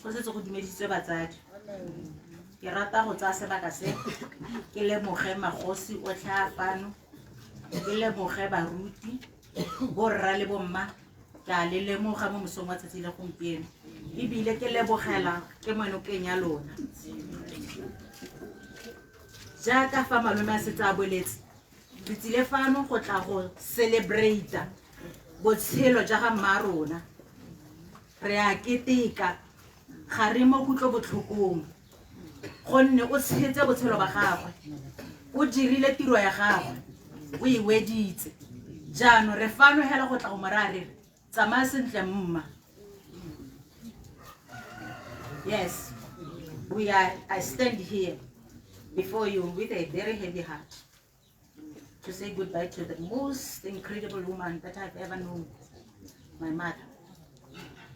Go setse go dumedisitswe batsadi. Ke rata go tsaya sebaka se ke lemoge magosi otlhe a fano, ke leboge baruti, borra le bomma, ke a le lemoga mo mosong wa tsatsi le gompieno, ebile ke lebogela ke monokeng ya lona. Jaaka fa malome a setse a boletse, re tsile fano go tla go celebrata botshelo ja ga mma rona. Re a keteka, ga re mo kutlobotlhokong, gonne o tshetse botshelo ba gagwe, o dirile tiro ya gagwe, o e weditse. Jaanong re fano hela go tla go mo raya re re, tsamaya sentle mma. Yes, we are, I stand here before you with a very heavy heart to say goodbye to the most incredible woman that I've ever known, my mother.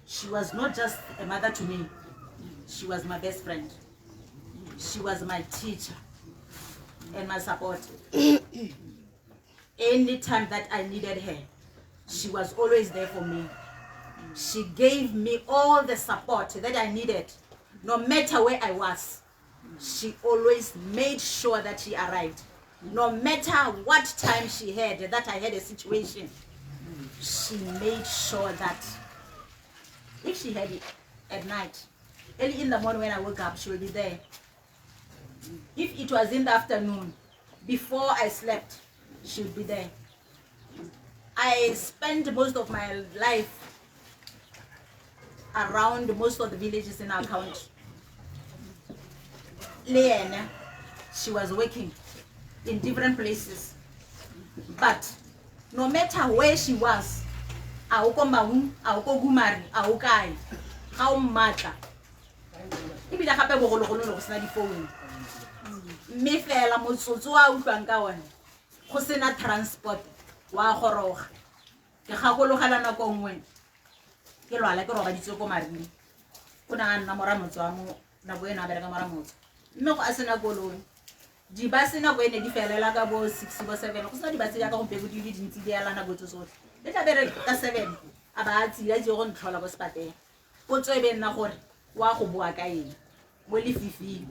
She was not just a mother to me, she was my best friend. She was my teacher and my support. Anytime that I needed her, she was always there for me. She gave me all the support that I needed, no matter where I was. She always made sure that she arrived. No matter what time she had, that I had a situation, she made sure that if she had it at night, early in the morning when I woke up, she will be there. If it was in the afternoon, before I slept, she would be there. I spent most of my life around most of the villages in our county. Leanne, she was working in different places. But no matter where she was, a o ko Maun, a o ko Gumare, a o kae, ga o mmatla. Ebile gape bogologolo ne go sena difounu. Mme fela motsotso a utlwang ka one, go sena transport, wa goroga. Ke gakologela nako nngwe ke lwala ke robaditswe ko Marine. O ne a nna mo Ramotswa wa mo nako eno a bereka mo Ramotswa. Mme go a sena koloi. Dibase nako e ne di felela ka bo 6 bo 7, go sena dibase jaaka gompieno di le dintsi di ela nako tso tsotlhe. Le tla bere ka 7 a ba a tsile a tsile go ntlhola ko sepatela. Potso e be nna gore wa go boa ka eng mo lefifing,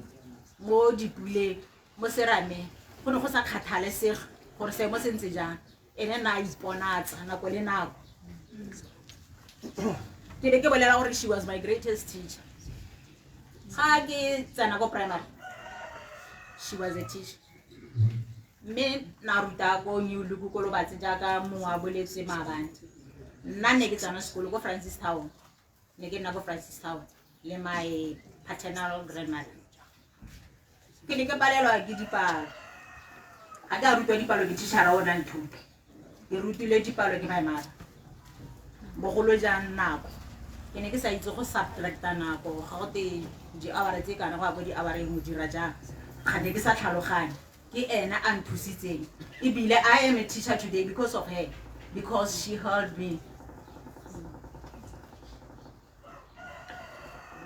mo dipuleng, mo serameng. Go ne go sa kgathalesege gore seemo se ntse jang. Ene na a iponatsa nako le nako. Ke ne ke bolela gore she was my greatest teacher. Ga ke tsena ko primary, she was a teacher. Mme na ruta ko New Look ko Lobatse jaaka mongwe a boletse maabane. Nna ne ke tsena sekolo ko Francistown. Ne ke nna ko Francistown le my paternal grandmother. Ke ne ke palelwa ke dipalo. Ga ke a rutwa dipalo ke teacher-a o na nthuta. Ke rutile dipalo ke my mother. Bogolo jang nako. Ke ne ke sa itse go subtracta nako, ga go te di-hour tse kana go ya ko di-hour-eng o dira jang. Ga ne ke sa tlhaloganye. Ke ena a nthusitseng. Ebile I am a teacher today because of her, because she helped me.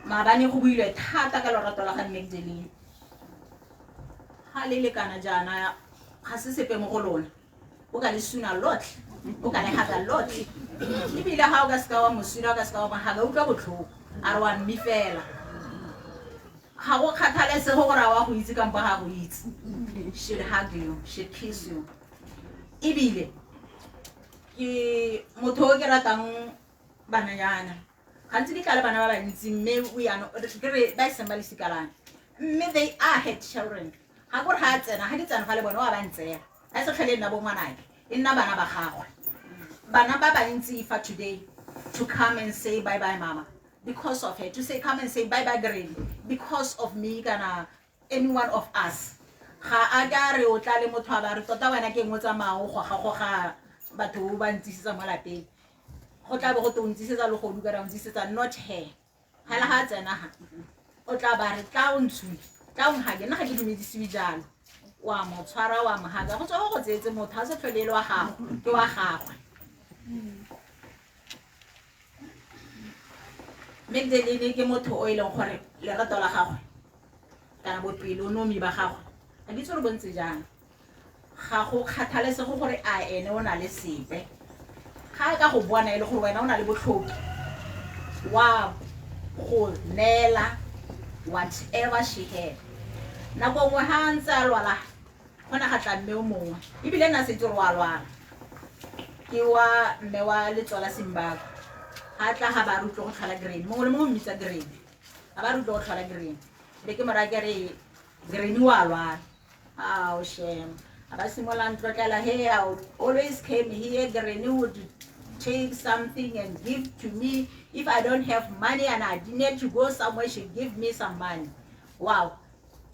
Maabane go builwe thata ka lorato la ga Magdalene. Ga le lekana jaana ga se sepe mo go lona. O ka le suna lotlhe, o ka le haka lotlhe. Ebile ga o ka seka wa mo suna, o ka seka wa mo haka, utlwa botlhoko. A re wa mmifela. Ga go kgathalesege gore a wa go itse kampo ga go itse. She'll hug you, she'll kiss you. Ebile ke motho o ke ratang bananyana. Gantsi ke tla le bana ba bantsi mme we are not, ke re ba e seng ba lesika la me. Mme they are her children. Ga kore ga a tsena, ga ke tsena fa le bone wa ba ntseela. Ga e se tlhole e nna bo ngwanake, e nna bana ba gagwe. Bana ba bantsi fa today to come and say bye bye mama because of her, to say come and say bye bye granny because of me kana any one of us. Ga a ka re o tla le motho a ba re tota wena ke eng o tsamaya o goga goga batho ba ntsisetsa mo lapeng. Go tla be go te o ntsisetsa legodu kana o ntsisetsa, not her. Hela ga a tsena ga o tla ba re tla o ntshule, tla o nhake, nna ga ke dumedisiwe jalo. Wa mo tshwara wa mo haka, go tswa go go tseetse motho, ga se tlhole e le wa gago, ke wa gagwe. Magdalene ke motho o e leng gore lerato la gagwe kana bopelonomi ba gagwe ga ke itse gore bo ntse jang. Ga go kgathalesege gore a ene o na le sepe. Ga a ka go bona e le gore wena o na le botlhoki, wa go neela whatever she had. Nako nngwe ga a ntse a lwala, go ne ga tla mme o mongwe, ebile nna setse gore wa lwala, ke wa mme wa letso la Simbako. Ga tla ga ba re utlwe go tlhola Granny, mongwe le mongwe o mmitsa Granny, ga ba re utlwe go tlhola Granny. Be ke mo raya ke re Granny wa lwala. Ao shem, a ba simolola ntlotlela, hey, I would always came here, Granny would take something and give to me. If I don't have money and I need to go somewhere, she give me some money. Wow.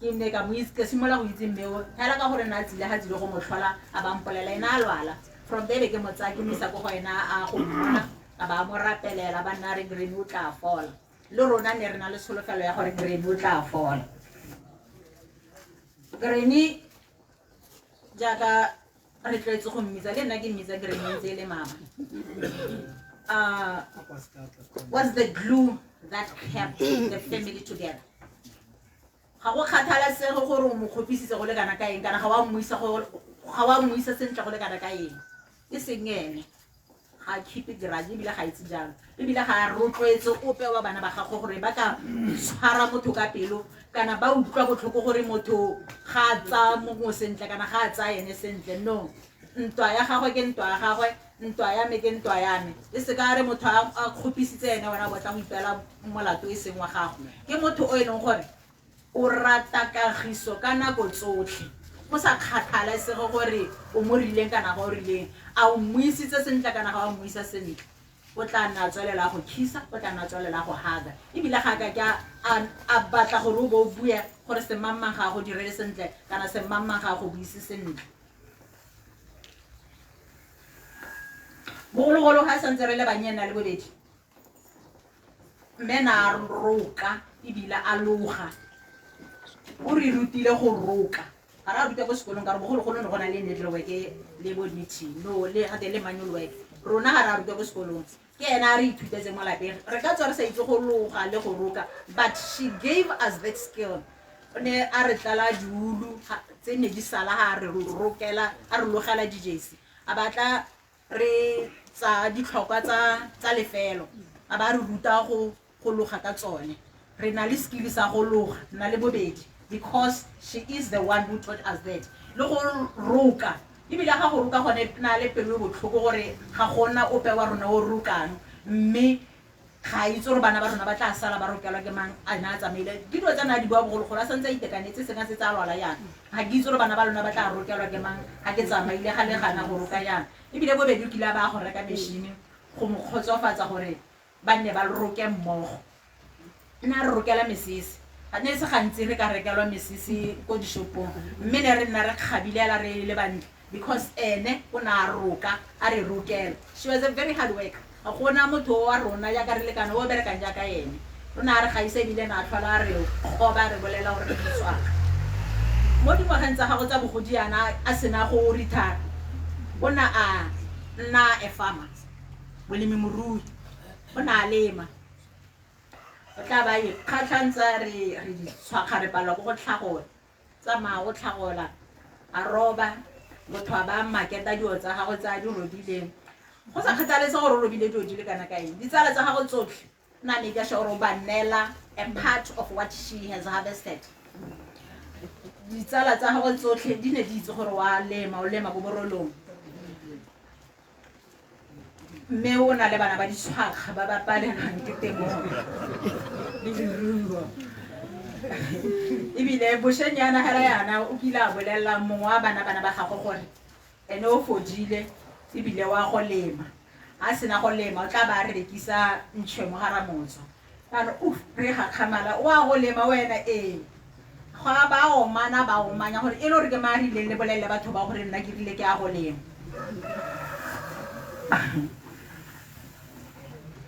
Ke ne ka mo itse, ke simolola go itse mme o, hela ka gore na tsile ga tsile go mo tlhola, a ba mpolela ena a lwala. From there ke mo tsaya ke mo isa ko go ena a go mmona, a ba mo rapelela, ba nna re Granny o tla fola. Le rona ne re na le tsholofelo ya gore Granny o tla fola. Granny jaaka re tlwaetse go mmitsa, le nna ke mmitsa Granny ntse e le mama. Was the glue that kept the family together. Ga go kgathalesege gore o mo kgopisitse go le kana ka eng, kana ga wa mmuisa go, ga wa mmuisa sentle go le kana ka eng. E seng ene. Ga a keep grudge, ebile ga itse jalo. Ebile ga a rotloetse ope wa bana ba gagwe gore ba ka tshwara motho ka pelo, kana ba utlwa botlhoko gore motho ga a tsaya mongwe sentle, kana ga a tsaya ene sentle. No, ntwa ya gagwe ke ntwa ya gagwe, ntwa ya me ke ntwa ya me. E se ka re motho a kgopisitse ene, wena o batla go ipeela molato e seng wa gago. Ke motho o e leng gore o rata kagiso ka nako tsotlhe, go sa kgathalesege gore o mo rileng kana ga o rileng, a o mmuisitse sentle kana ga o mmuisa sentle, o tla nna a tswelela go khisa, o tla nna a tswelela go haga. Ebile ga ka ke a batla gore o bo o bue gore semangmang ga a go direle sentle kana semangmang ga a go buise sentle. Bogologolo ga santse re le bannye nna le bobedi, mme na roka ebile a loga. O re rutile go roka. Ga re a ruta ko sekolong ka gore bogologolo ne go na le needlework le bo knitting, no, le gate le manual work. Rona ga re a ruta ko sekolong. Ke ena a re ithutetse mo lapeng. Re ka tswa re sa itse go loga le go roka, but she gave us that skill. O ne a re tlala diulu tse ne di sala ga re rokela, a re logela dijesi. A batla re tsa ditlhokwa tsa lefelo, a ba re ruta go loga ka tsone. Re na le skill sa go loga, nna le bobedi, because she is the one who taught us that. Le go roka, ebile ga go roka gone na le pelo e botlhoko gore ga gona ope wa rona o rokang, mme ga itse gore bana ba rona ba tla sala ba rokelwa ke mang a na a tsamaile. Ke dilo tsa na di bua bogologolo, a santse a itekanetse, seng a setse a lwala yana. Ga ke itse gore bana ba lona ba tla rokelwa ke mang ga ke tsamaile, ga le gana go roka yana. Ebile bobedi o kile a ba go reka machine go mo kgotsofatsa gore ba nne ba roke mmogo. Nna re rokela mesese, ga ne se gantsi re ka rekelwa mesese ko dishopong, mme ne re nna re kgabilela re le bantle because ene o ne a roka, a re rokela. She was a very hard worker. Ga gona motho wa rona jaaka re lekana o berekang jaaka ene. O ne a re gaisa ebile ne a tlhola a re kgoba, re bolela gore re ditshwara. Mo dingwageng tsa gagwe tsa bogodi yana a sena go retire, o ne a nna a farmer, molemirui. O ne a lema. O tla ba ikgatlhantsa re ditshwakga, re palelwa ke go tlhagola. Tsamaya go tlhagola, a roba, motho a ba marketa dilo tsa gagwe tse a di robileng. Go sa kgathalesege gore o robile dilo di le kana ka eng, ditsala tsa gagwe tsotlhe na make sure gore o ba neela a part of what she has harvested. Ditsala tsa gagwe tsotlhe di ne di itse gore wa lema, o lema ko borolong. Mme o na le bana ba ditshwakga ba ba palelwang ke temo le leruo. Ebile bošeng yana hela yana o kile a bolelela mongwe wa bana ba gagwe gore ene o fodile ebile wa go lema. A sena go lema o tla ba rekisa ntšhwe mo gara motso. Jaanong, uff, re gakgamala, o a go lema wena? Ee. Ga ba omana, ba omanya gore e le gore ke mang a rileng le bolelele batho ba gore nna ke rile ke a go lema.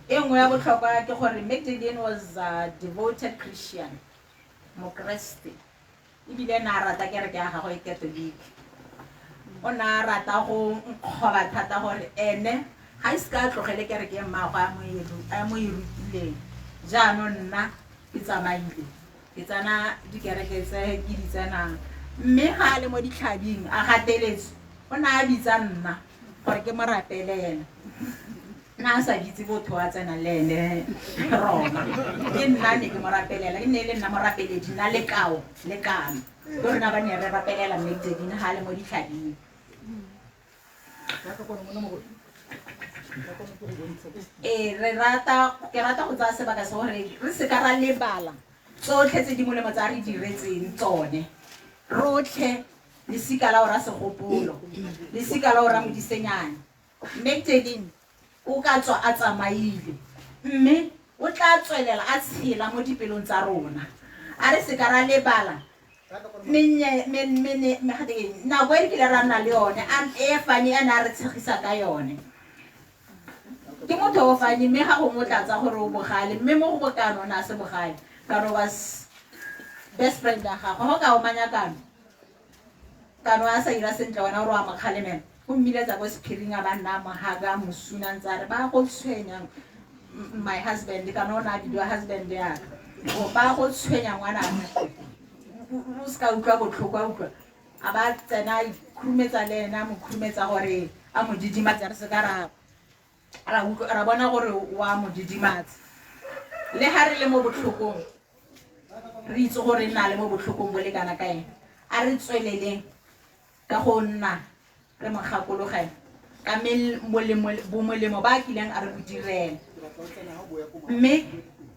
E nngwe ya botlhokwa ke gore Magdalene was a devoted Christian, Mokreste. Ebile na a rata kereke ya gagwe e Catholic. O ne a rata go nkgoba thata gore ene ga e seka a tlogele kereke e mmaagwe a mo e rutileng. Jaanong nna ke tsamaile, ke tsena dikereke tse ke di tsenang, mme ga a le mo ditlhabing a gateletswe, o ne a bitsa nna gore ke mo rapele ena. Na a sa bitse botho a tsena le ene Roma. Ke nna ne ke mo rapelela, ke ne e le nna morapeledi, nna lekao le kano. Ke rona ba ne re rapelela Magdalene ha le mo ditlhabing. Ee, re rata ke rata go tsaya sebaka se gore re se ka ra lebala tsotlhe tse di molemo tsa re diretseng tsone rotlhe lesika la ora segopolo lesika la ora modisenyane Magdalene o ka tswa a tsamaile mme o tla tswelela a tshela mo dipelong tsa rona a re se ka ra lebala nako e re kile ra nna le yone e fane a ne a re tshegisa ka yone ke motho o fane mme ga gongwe o tla tsa gore o bogale mme mo go bokano o ne a se bogale kano was best friend ya gagwe go ka omanya kano kano a sa ira sentle wena o re wa mo kgalemela o mmiletsa ko sephiring a ba nna a mohaga a mosuna ntse a re ba go tshwenyang my husband kana o ne a bidiwa husband yaka o ba go tshwenya ngwanaka o se ka utlwa botlhoko a utlwa a ba tsena a ikhurumetsa le ena a mo khurumetsa gore a mo didimatsa re se ka ra ra bona gore wa mo didimatsa le ga re le mo botlhokong re itse gore nna le mo botlhokong bo le kana ka eng a re tsweleleng ka go nna re mo gakologela ka bomolemo ba a kileng a re bo direla mme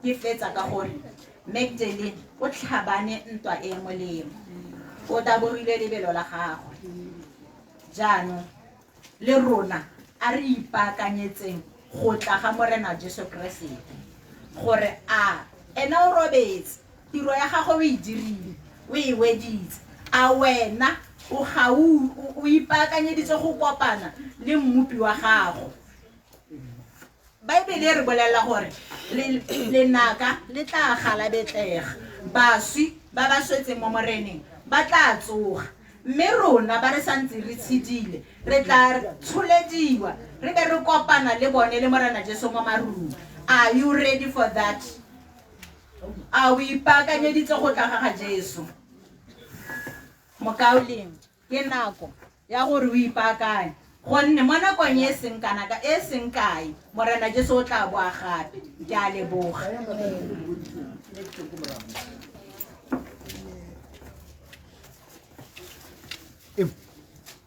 ke fetsa ka gore Magdalene o tlhabane ntwa e molemo o tabogile lebelo la gagwe jaanong le rona a re ipaakanyetseng go tla ga Morena Jesu Keresete gore a ena o robetse tiro ya gagwe o e dirile o e weditse a wena o ga o ipaakanyeditse go kopana le mmopi wa gago Baebele e re bolelela gore lenaka le tla galabetlega, baswi ba ba swetseng mo Moreneng ba tla tsoga, mme rona ba re santse re tshedile re tla tsholediwa re be re kopana le bone le Morena Jesu mo marung. Are you ready for that? A o ipaakanyeditse go tla ga ga Jesu? Mokaulengwe, Ke nako ya gore o ipaakanye, gonne mo nakong e seng kana ka e seng kae, Morena Jesu o tla boa gape. Ke a leboga.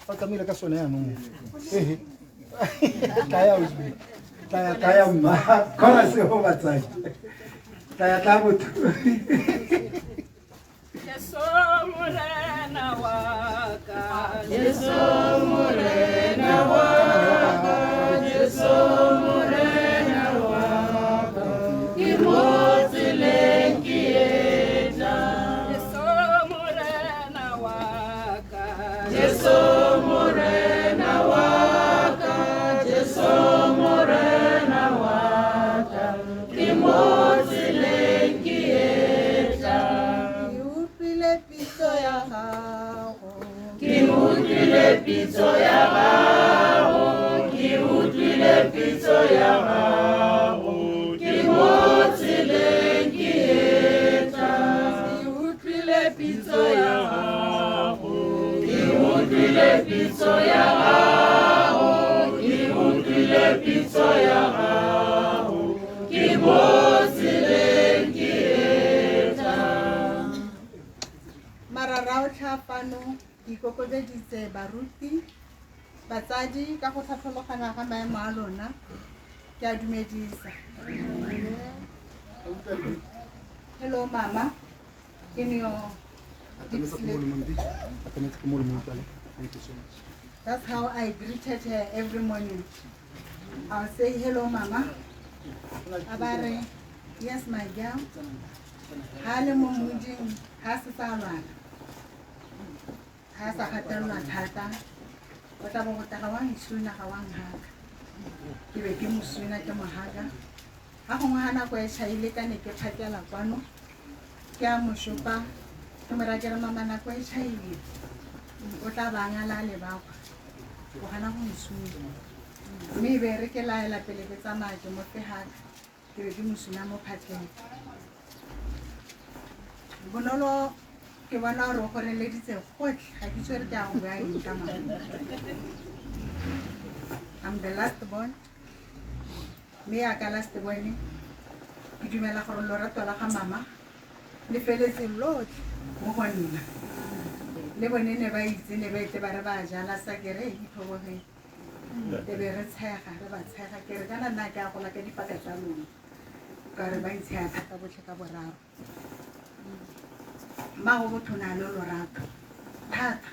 Ba tsamaile ka sone yanong. Ehe. Tlaya osbe. Tlaya tlaya mma. Khora se ho batsadi. Tlaya tla botho. Jesu Morena wa ka, Jesu Morena wa ka, Jesu Morena wa ka, ke mo tseleng ke etla. Jesu Morena wa ka, Jesu Morena wa ka, Jesu Morena wa ka, ke mo tseleng ke etla. Ke utlwile pitso ya gago. Ke utlwile pitso ya gago, ke utlwile pitso ya gago, ke mo tseleng ke etla. Ke utlwile pitso ya gago, ke utlwile pitso ya gago, ke utlwile pitso ya gago, ke mo tseleng ke etla. Mararaotlha fano ke ikokobeditse baruti, batsadi ka go tlhatlhologana ga maemo a lona, ke a dumedisa. Hello mama, in your deep sleep. Thank you so much. That's how I greeted her every morning. I'll say, hello, mama. Abare, yes, my girl. Ha le mo moding, ha se sa lwana. Ha sa gatelelwa thata. O tla bo go tla ga wa nsuna ga wa nhaka. Ke be ke mo suna ke mo haka. Ha gongwe ha nako e tšhaile ka ne ke phakela kwano. Ke a mo šopa, ke mo raya ke re mama nako e tšhaile. O tla ba ngala a leba kwa. O gana go nsuna. Mme e be re ke laela pele ke tsamaya ke mo fe haka. Ke be ke mo suna mo phatleng. Bonolo ke bona gore o goreleditse gotlhe, ga ke itse gore ke a go bua eng ka mama. I'm the last born. Mme yaka last bone ke dumela gore lorato la ga mama le feletse lotlhe mo go nna. Le bone ne ba itse ne ba etse ba re ba jala sa kere e itlhobogeng e be re tshega re ba tshega ke re kana nna ke a gola ka dipaka tsa lona ka re ba ntshega thata botlhe ka boraro. Mmago botho na le lorato thata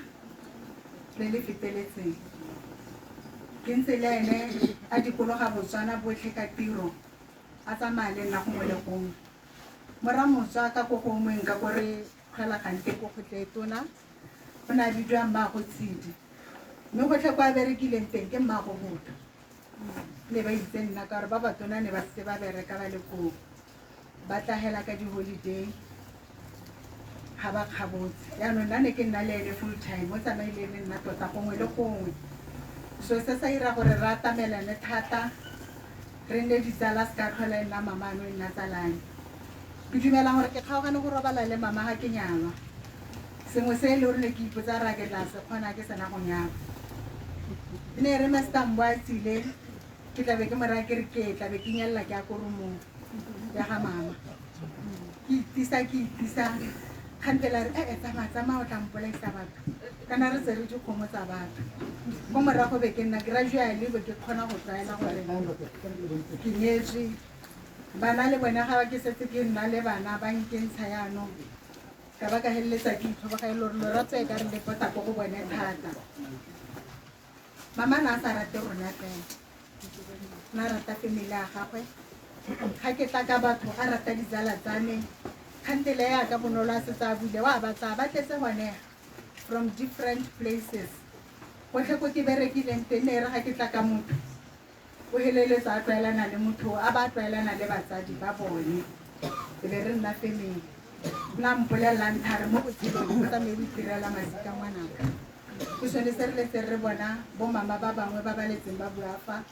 le le feteletseng. Ke ntse le ene a dikologa Botswana botlhe ka tiro a tsamaya le nna gongwe le gongwe. Moramotswa ka ko gongweng ka ko re kgwela gante ko kgotle tona o ne a bidiwa mmaago Tshidi, mme gotlhe kwa a berekileng teng ke mmaago botho. Ne ba itse nna ka gore ba batona ne ba setse ba bereka ba le koo, ba tlagela ka di-holiday ga ba kgabotse. Jaanong nna ne ke nna le ene full time, o tsamaile le nna tota gongwe le gongwe. So se sa ira gore re atamelane thata, re nne ditsala se ka tlhola e nna mama ano e nna tsalane. Ke dumela gore ke kgaogane go robala le mama ga ke nyalwa. Sengwe se e le gore ne ke ipotsa ra ke tla se kgona ke sena go nyalwa. E ne re Master Mbo a tsile, ke tlabe ke mo raya ke re ke tlabe ke nyelela ke ya ko roomong ya ga mama. Ke itisa ke itisa kgantele a re ee tsamaya tsamaya o tla mpolaisa batho kana re tsere dikgomo tsa batho. Ko morago be ke nna gradually be ke kgona go tlwaela gore ke nyetswe. Bana le bone ga ke setse ke nna le bana ba nkentsha jaanong ka ba ka feleletsa ke itlhoboga e le gore lorato e ka re le pota ko go bone thata. Mama na a sa rate rona fela, na rata family ya gagwe. Ga ke tla ka batho a rata ditsala tsa me, kgantele ya ka bonolo a setse a buile wa ba tsaya ba tletse gone from different places. Gotlhe ko ke berekileng teng ne e re ga ke tla ka motho o feleletsa a tlwaelana le motho a ba tlwaelana le batsadi ba bone, e be re nna family. Nna mpolelelang thare mo botshelong o tsamaye o itirela masika ngwanaka. Ke sone se re letseng re bona bo mama ba bangwe ba ba letseng ba bua fa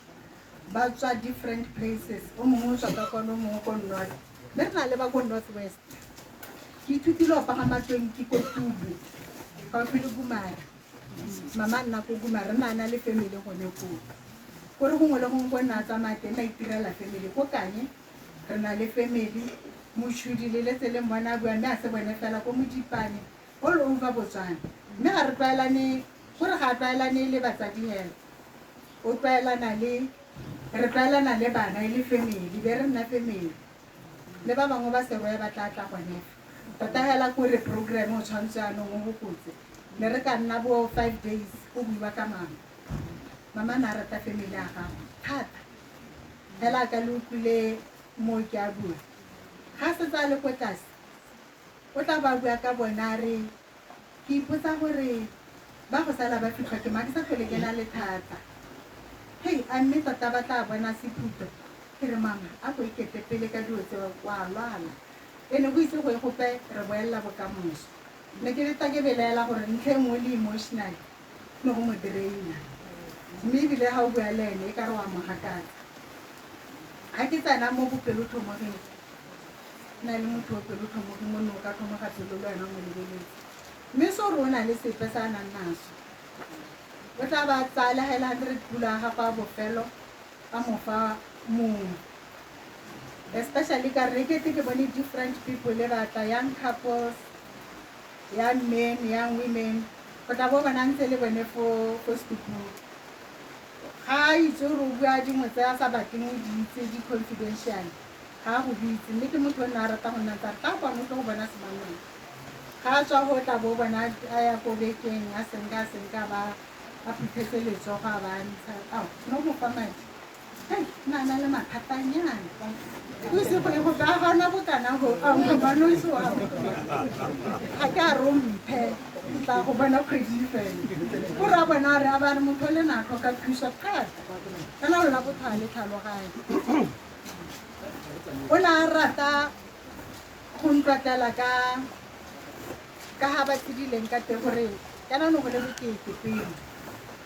ba tswa different places, o mongwe o tswa ka kwano, o mongwe ko north, mme re na le ba ko north west. Ke ithutile go pagama tonki ko Tubu gaufi le Gumare. Mama nna ko Gumare, nna a na le family gone koo. Kore gongwe le gongwe ko nna a tsamaya teng a itirela family. Ko Kanye re na le family, Mochudi le letse le mmona a bua mme a se bone fela ko Modipane, all over Botswana. Mme ga re tlwaelane, gore ga a tlwaelane le batsadi hela, o tlwaelana le re tlwaelana le bana e le family, be re nna family. Le ba bangwe ba Serowe ba tla tla gone fa. Tota hela kore program o tshwanetse jaanong o gopotse, ne re ka nna bo 5 days go buiwa ka mama. Mama na rata family ya gagwe thata. Hela ka le utlwile mo ke a bua, ga setse a le ko tlase o tla ba bua ka bona a re ke ipotsa gore ba go sala ba fitlhwa ke mang, ke sa tlhole ke na le thata. Hei, a mme tota ba tla bona sephuto. Ke re mama a go ikete pele ka dilo tse wa lwala. E ne go itse go e gope re boelela bokamoso. Ne ke leta ke belaela gore ntlha e nngwe le emotional ne go mo draina. Mme ebile ga o bua le ene e ka re wa mo gakatsa. Ga ke tsena mo bopelotlhomogeng, na le motho o pelotlhomogeng mo ne o ka tlhomoga pelo le wena o mo lebeletse. Mme se gore o na le sepe se a nang naso, o tla ba tsaya le ga e le 100 pula ya gago a bofelo a mo fa mongwe. Especially ka re kete ke bone different people le batla, young couples, young men, young women. O tla bo bona ntse le bone fo setupung. Ga a itse gore o bua dingwe tse a sa batleng o di itse, di confidential, ga a go bitse. Mme ke motho o nne a rata go nna ntse a re tla kwano o tlo go bona semangmang. Ga a tswa go tla bo bona a ya ko bekeng a senka a senka ba a phuthetse letsogo a ba ntsha, ao no mo fa madi. Hei, nna na le mathatanyana. O itse go e go ba ga ona bokana go a mo bona o itse wa ga ke a re o mphe, tla go bona kgwedi e fela. Ko re a bona a re a ba re motho le na tlhoka thuso thata, kana lona botho a le tlhaloganye. O ne a rata go ntlotlela ka ga ba tshedileng ka teng gore kana no go le bokete pele.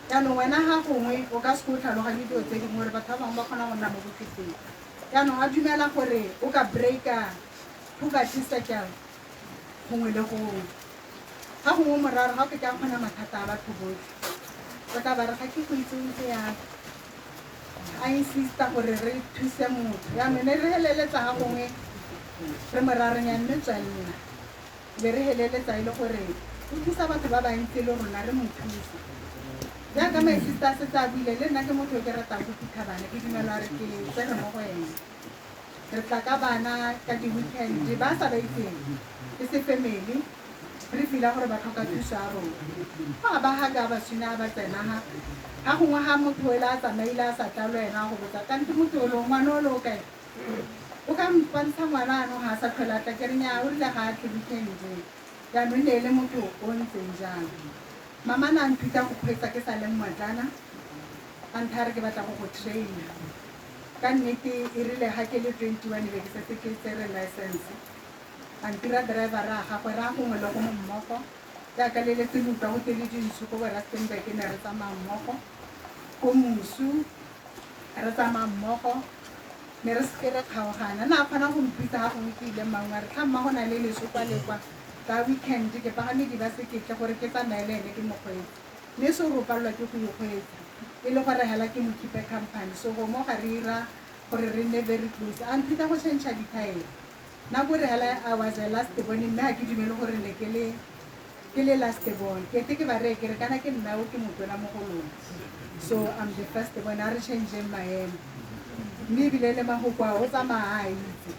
Jaanong wena ga gongwe o ka se o tlhaloganye dilo tse dingwe gore batho ba bangwe ba kgona go nna mo boketeng. Jaanong a dumela gore o ka breaka poverty cycle gongwe le gongwe. Ga gongwe moraro ga o ke ka kgona mathata a batho botlhe, o tla ba re ga ke go itse o ntse jang. A insista gore re thuse motho. Jaanong ne re heleletsa ga gongwe re mo ra re nya mme tswelela. Be re heleletsa e le gore o thusa batho ba bantsi le rona re mo thusa. Jaaka my sister a setse a buile, le nna ke motho yo ke ratang go fitlha bana, ke dumela gore ke tsere mo go ene. Re tla ka bana ka di-weekend ba sa ba itseng e se family, re feel-a gore ba tlhoka thuso ya rona. Fa ba haka ba suna ba tsena ha ga gongwe ga motho ele a tsamaile a sa tla le wena go botsa kante motho ole ngwana ole o kae, o ka mpontsha ngwana anong ga a sa tlhole a tla, ke re nnyaa, o rile ga a tle weekend. Jaanong ne e le motho o ntseng jalo. Mama na nthuta go kgweetsa ke sa le mmotlana, a ntha re ke batla go go traina. Ka nnete e rile ga ke le 21 be ke setse ke tsere license. A ntira driver a gagwe ra gongwe le gongwe mmogo, jaaka le letse le utlwa go te le dintsho ko bo Rustenburg ne re tsamaya mmogo, ko Musu re tsamaya mmogo, ne re seke re kgaogana. Na a kgona go mpitsa ga gongwe ke ile Maung, a re tlha mma go na le leso kwa le kwa ka weekend, ke pagame dibasekete gore ke tsamaye le ene ke mo kgweetse. Mme se o palelwa ke go ikgweetsa, e le gore hela ke mo keep-e company. So go mo ga re ira gore re nne very close. A nthuta go change dithaere. Nako re hela I was a last born, mme ga ke dumele gore ne ke le last born. Ke ete ke ba reye ke re kana ke nna o ke motona mo go lona. So I'm the first born, a re change-eng maemo. Mme ebile le mahoko a o tsamaya a itse.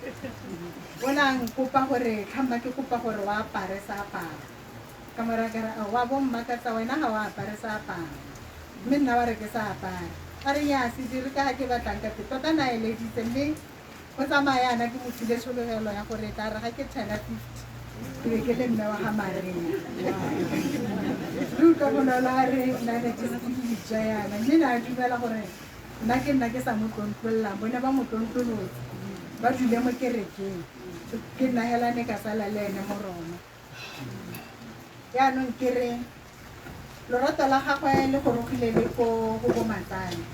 O ne a nkopa gore tlhamma ke kopa gore o apare sa apara. Ka mo raya ka re, wa bo mmakatsa wena ga o apare sa apara. Mme nna wa re ke sa apare. A re nnyaa, se dire ka ga ke batlang ka teng. Tota na eleditse mme o tsamaya yana ke mo file tshologelo ya gore tla re ga ke turn-a 50 ke be ke le mme wa ga Maria. Re utlwa bonolo a re nna ne ke setse ke itswa yana, mme ne a dumela gore nna ke nna ke sa mo tlontlollang, bone ba mo tlontlolotse, ba dule mo kerekeng, ke nna hela ne ka sala le ene mo Roma. Jaanong ke re lorato la gagwe le gorogile le ko go bo matsale.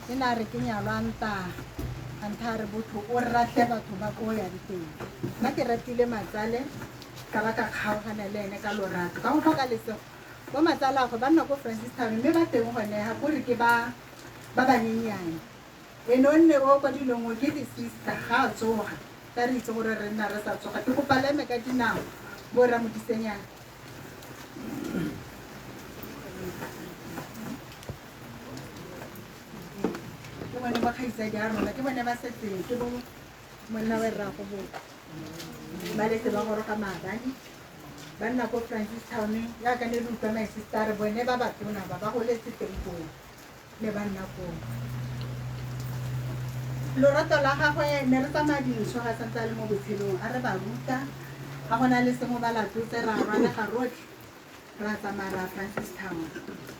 E ne a re ke nyalwa nta, a ntha a re botho o rate batho ba ko yang teng. Nna ke ratile matsale ka ba ka kgaogana le ene ka lorato, ka go tlhoka lesego. Bo matsale a gagwe ba nna ko Francistown, mme ba teng gone ga kore ke ba banyenyane. Ene o nne o kwa dilong o ke di-sister ga a tsoga, ka re itse gore re nna re sa tsoga. Ke kopa le eme ka dinao bo Ramodisenyana. Ke bone ba kgaitsadi a rona, ke bone ba setseng, ke bo monna wa rrago bo ba letse ba goroga maabane, ba nna ko Francistown. Jaaka ne re utlwa my sister re bone ba batona ba ba goletse teng koo, ne ba nna koo. Lorato la gagwe ne re tsamaya dintsho ga santse a le mo botshelong, a re ba ruta ga go na le sengwe ba latotse, ra rwalega rotlhe ra tsamaya ra Francistown.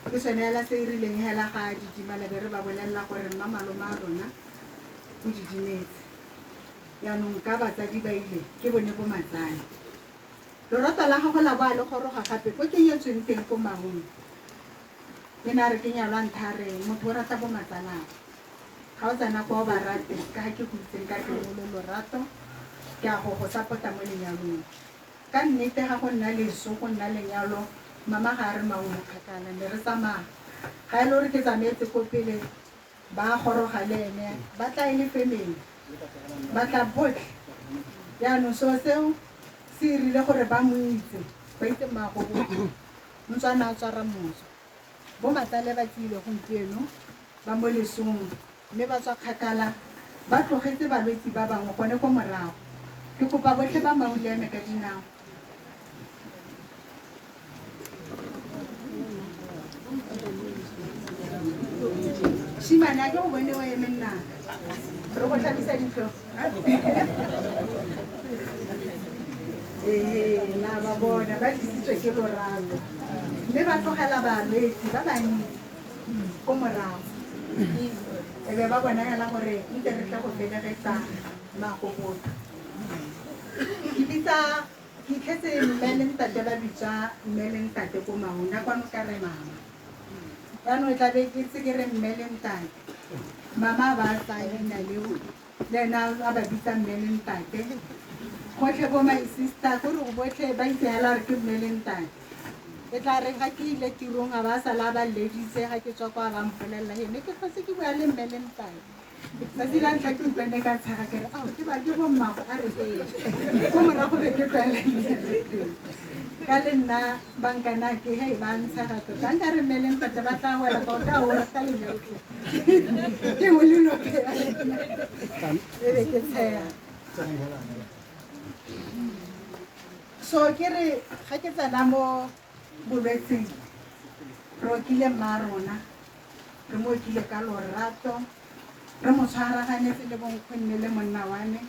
Ke sone hela se e rileng hela ga didimala be re ba bolelela gore mma malome a rona o didimetse. Jaanong ka batsadi ba ile ke bone bo matsale. Lorato la gagwe la bo a le goroga gape ko ke nyetsweng teng ko Maung. Ke ne a re ke nyalwa ntha re motho o rata bo matsalao. Ga o tsena kwa o ba rate ka ga ke go itseng ka teng o le lorato, ke a go go support-a mo lenyalong. Ka nnete ga go nna leso go nna lenyalo, mama ga a re Maung kgakala, ne re tsamaya. Ga e le gore ke tsamaetse ko pele ba goroga le ene, ba tla e le family, ba tla botlhe. Jaanong seo seo se irile gore ba mo itse, ba itse mmaago botlhe. Ntswana a tswa Ramoso. Bo matsale ba tsile gompieno ba mo lesong, mme ba tswa kgakala, ba tlogetse balwetsi ba bangwe gone ko morago. Ke kopa botlhe ba Maung le eme ka dinao. Shimane a ke go bone o eme nna. Re go tlhabisa ditlhong. Ee, la ba bona ba tlisitswe ke lorato, mme ba tlogela balwetsi ba bantsi ko morago. E be ba bona hela gore ntse re tle go felegetsa magogotlo. Ke bitsa ke itlhetse mme le ntate ba bitswa mme le ntate ko Maung, nna kwano ka re mama. Jaanong e tla be ke tse ke re mme le ntate. Mama ba tsaya leina leo, le ena a ba bitsa mme le ntate. Gotlhe bo my sister, kore go botlhe ba itse hela gore ke mme le ntate. E tla re ga ke ile tirong a ba sala ba leditse ga ke tswa kwa ba mpolelela he ne ke tlhotse ke bua le mme le ntate. Tsatsi la ntlha ke utlwa ne ka tshega ke re ao ke ba ke bo mmago a re ee. Ko morago be ke tlwaela ka le nna bankana ke he ba ntshega tota nka re mme le ntate ba tla wela ka o tla o rata lenyalo. Ke mo le lope e be ke tshega. So ke re ga ke tsena mo bolwetseng re okile mma rona re mo okile ka lorato re mo tshwaraganetse le bonkgonne le monna wa me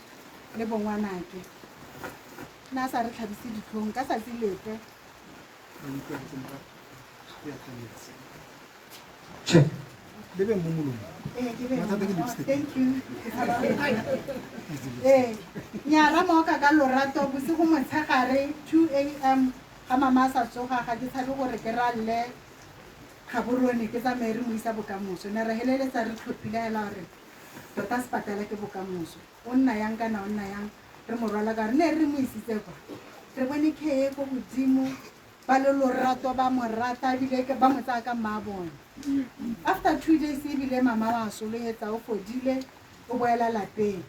le bongwanake. Nna a sa re tlhabise ditlhong ka tsatsi lepe. Check. Le be mo molomong. Ee, ke be Mathata ke lipstick. Thank you. Ee, nnyaa ra mooka ka lorato bosigo motshegare 2 a.m. ga mama a sa tsoga ga ke tshabe gore ke ralle Gaborone ke tsamaye re mo isa bokamoso. Ne re heleletsa re tlhophile hela gore tota sepatela ke bokamoso. O nna yang kana o nna yang re mo rwala ka re ne re mo isitse kwa. Re bone care ko godimo ba le lorato ba mo rata ebile ba mo tsaya ka mma bone. After 2 days ebile mama wa solohetsa o fodile o boela lapeng.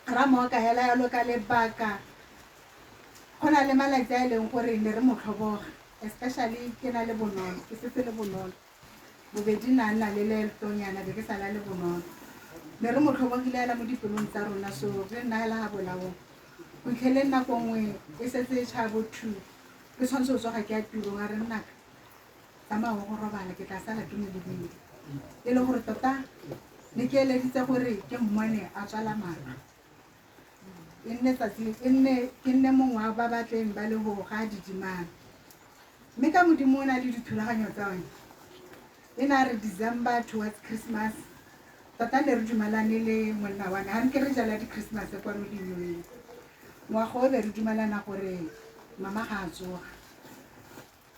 Ra mooka hela yalo ka lebaka go na le malatsi a e leng gore ne re mo tlhoboga especially ke na le Bonolo ke setse le Bonolo bobedi na nna le leetonyana be ke sala le Bonolo ne re mo tlhobogile hela mo dipelong tsa rona so re nna hela ga bolaong go fitlheleng nako nngwe e setse e tšha bo 2 ke tshwanetse go tsoga ke ya tirong a re nnaka tsamaya o go robala ke tla sala ke mo lebile e le gore tota ne ke eleditse gore ke mmone a tswala matlho e nne tsatsi e nne ke nne mongwe wa ba batleng ba le go ga didimana mme ka modimo o na le dithulaganyo tsa one e na re December towards Christmas tota ne re dumalane le monna wa me ga nke re jala di-Christmas kwano di-New Year ngwaga o be re dumalana gore mama ga a tsoga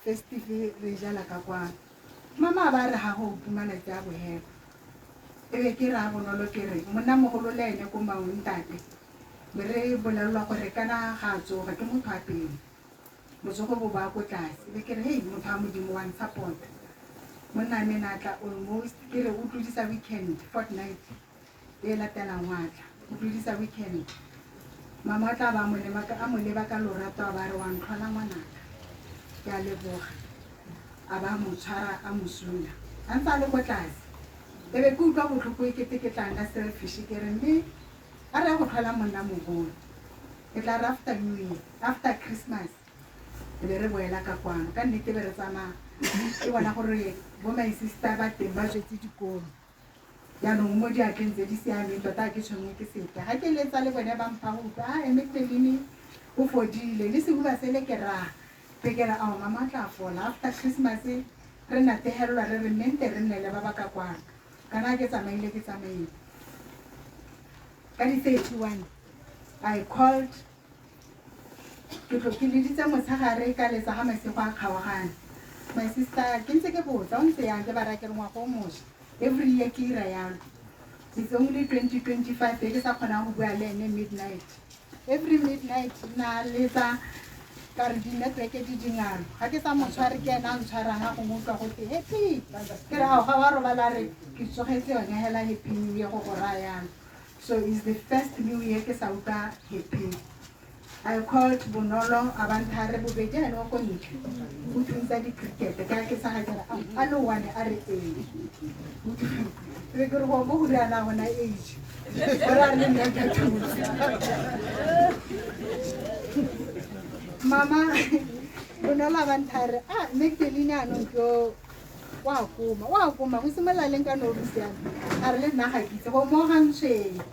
festive re jala ka kwano mama a ba re ga go malatsi a bohelo e be ke re a Bonolo ke re monna mogolo le ene ko maong ntate be re bolelelwa gore kana ga a tsoga ke motho a pele botsogo bo ba ko tlase be ke re hei motho a modimo wa nsupport monna me na tla almost ke re o tlodisa weekend fortnight e latelang wa tla o tlodisa weekend mama o tla ba a mo leba ka lorato a ba re wa ntlhola ngwanaka ke a leboga a ba mo tshwara a mo suna a ntse a le ko tlase e be ke utlwa botlhoko e kete ke tla nna selfish ke re mme a re ya go tlhola monna mogolo e tla re after New Year after Christmas e be re boela ka kwano ka nnete be re tsamaya ke bona gore bo my sister ba teng ba tswetse dikolo jaanong mo diatleng tse di siameng tota ke tshwenngwe ke sepe ga ke letsa le bone ba mpha go utlwa a Magdalene o fodile le sehuba sele ke raa be ke re ao mama o tla fola after Christmas re nategelelwa re re mente re nne le ba ba ka kwano kana ke tsamaile ke tsamaile ka di-31 I called ke tlo ke leditse motshegare ka letsa ga masego a kgaogane my sister ke ntse ke botsa o ntse yang ke ba raya ke re ngwaga o mošwa every year ke ira yalo it's only 2025 e ke sa kgonang go bua le ene midnight every midnight na letsa ka re di-network di dingalo ga ke sa mo tshware ke ena a ntshwarang ga gongwe utlwa gote happy ke re ao ga wa robala re ke tsogetse yone hela happy new year go go raya yalo so is the first new year ke sa utlwa happy I called Bonolo a ba ntha re bobedi ene o ko ntle o thuntsa di-cricket ka ke sa ga ke re a le one a re ee be ke re go mo go riana gona age gore a re le nna ke a thusa mama Bonolo a ba ntha re a Magdalene anong ke o wa koma go simolola leng ka no siame a re le nna ga ke itse go mo ga ntshwenya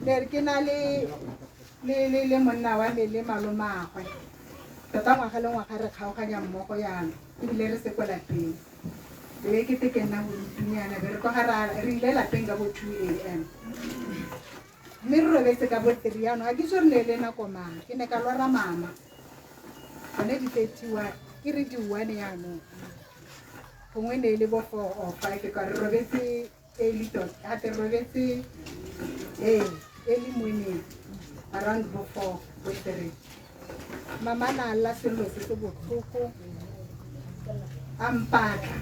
ne re ke na le le monna wa me le malomagwe tota ngwaga le ngwaga re kgaoganya mmogo yalo ebile re se ko lapeng be ke te ke nna bodutunyana be re tloga re ile lapeng ka bo 2 a.m. mme re robetse ka bo 3 yanong ga ke itse re ne le nako mang ke ne ka lora mama gone di-31 ke re di-1 yanong gongwe ne e le bo 4 or 5 ka re robetse early tota gape re robetse ee early morning around bo 4 bo 3 mama na lla sello se se botlhoko A mpatla.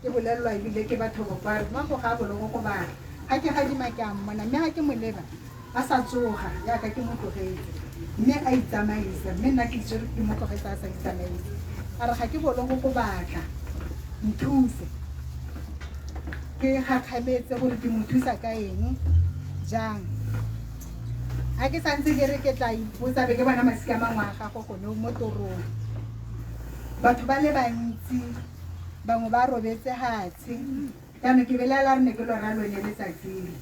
Ke bolelelwa ebile ke batho ba kwa re mmago ga a bologo go bala. Ga ke gadima ke a mmona mme ga ke mo leba a sa tsoga jaaka ke mo tlogetse mme a itsamaisa mme nna ke itse ke mo tlogetse a sa itsamaisa. A re ga ke bologo go batla nthuse. Ke gakgametse gore ke mo thusa ka eng jang. Ga ke santse ke re ke tla ipotsa be ke bona masika mangwe a gago gone mo torong. Batho ba le bantsi bangwe ba robetse hatshe. Jaanong ke belaela re ne ke lora lone letsatsi le.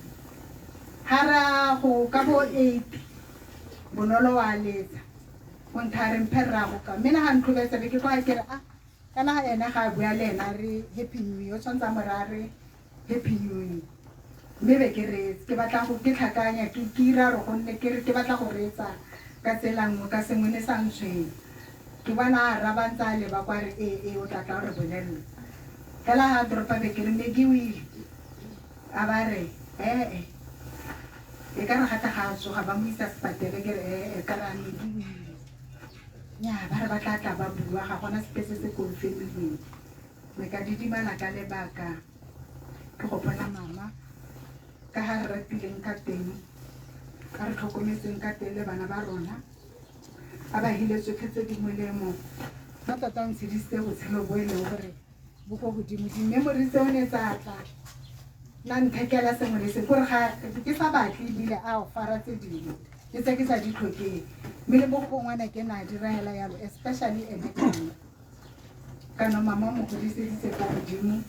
Ga ra go ka bo 8 Bonolo wa letsa. O ntha re mphe rrago ka. Mme na ga ntlhobetsa be ke tloga ke re a kana ga ena ga a bua le ena re happy new year o tshwanetse a mo raya re happy new year. Mme be ke reetse ke batla go ke tlhakanya ke ke ira gore gonne ke re ke batla go reetsa ka tsela nngwe ka sengwe ne sa ntshwenya. Ke bona a araba ntse a leba kwa re ee ee o tla tla o re bolelela. Fela ga a toropa be ke re Maggie o ile a ba re ee e ka re gata ga a tsoga ba mo isa sepatele ke re ee ka re a Maggie o ile. Nyaa ba re ba tla tla ba bua ga gona sepe se se confirm-ilweng. Re ka didimala ka lebaka ke gopola mama ka ga re ratileng ka teng, ka re tlhokometseng ka teng le bana ba rona, a ba hile tsotlhe tse di molemo. Fa tota o ntshedisitse botshelo bo e leng gore bo ko godimo. Di-memory tseo ne tsa tla na nthekela sengwe le sengwe kore ga ke sa batle ebile a o fara tse dingwe ke tse ke sa di tlhokeng mme le bo gongwana ke na di rahela yalo especially ene kana kana mama mo godiseditse ko godimo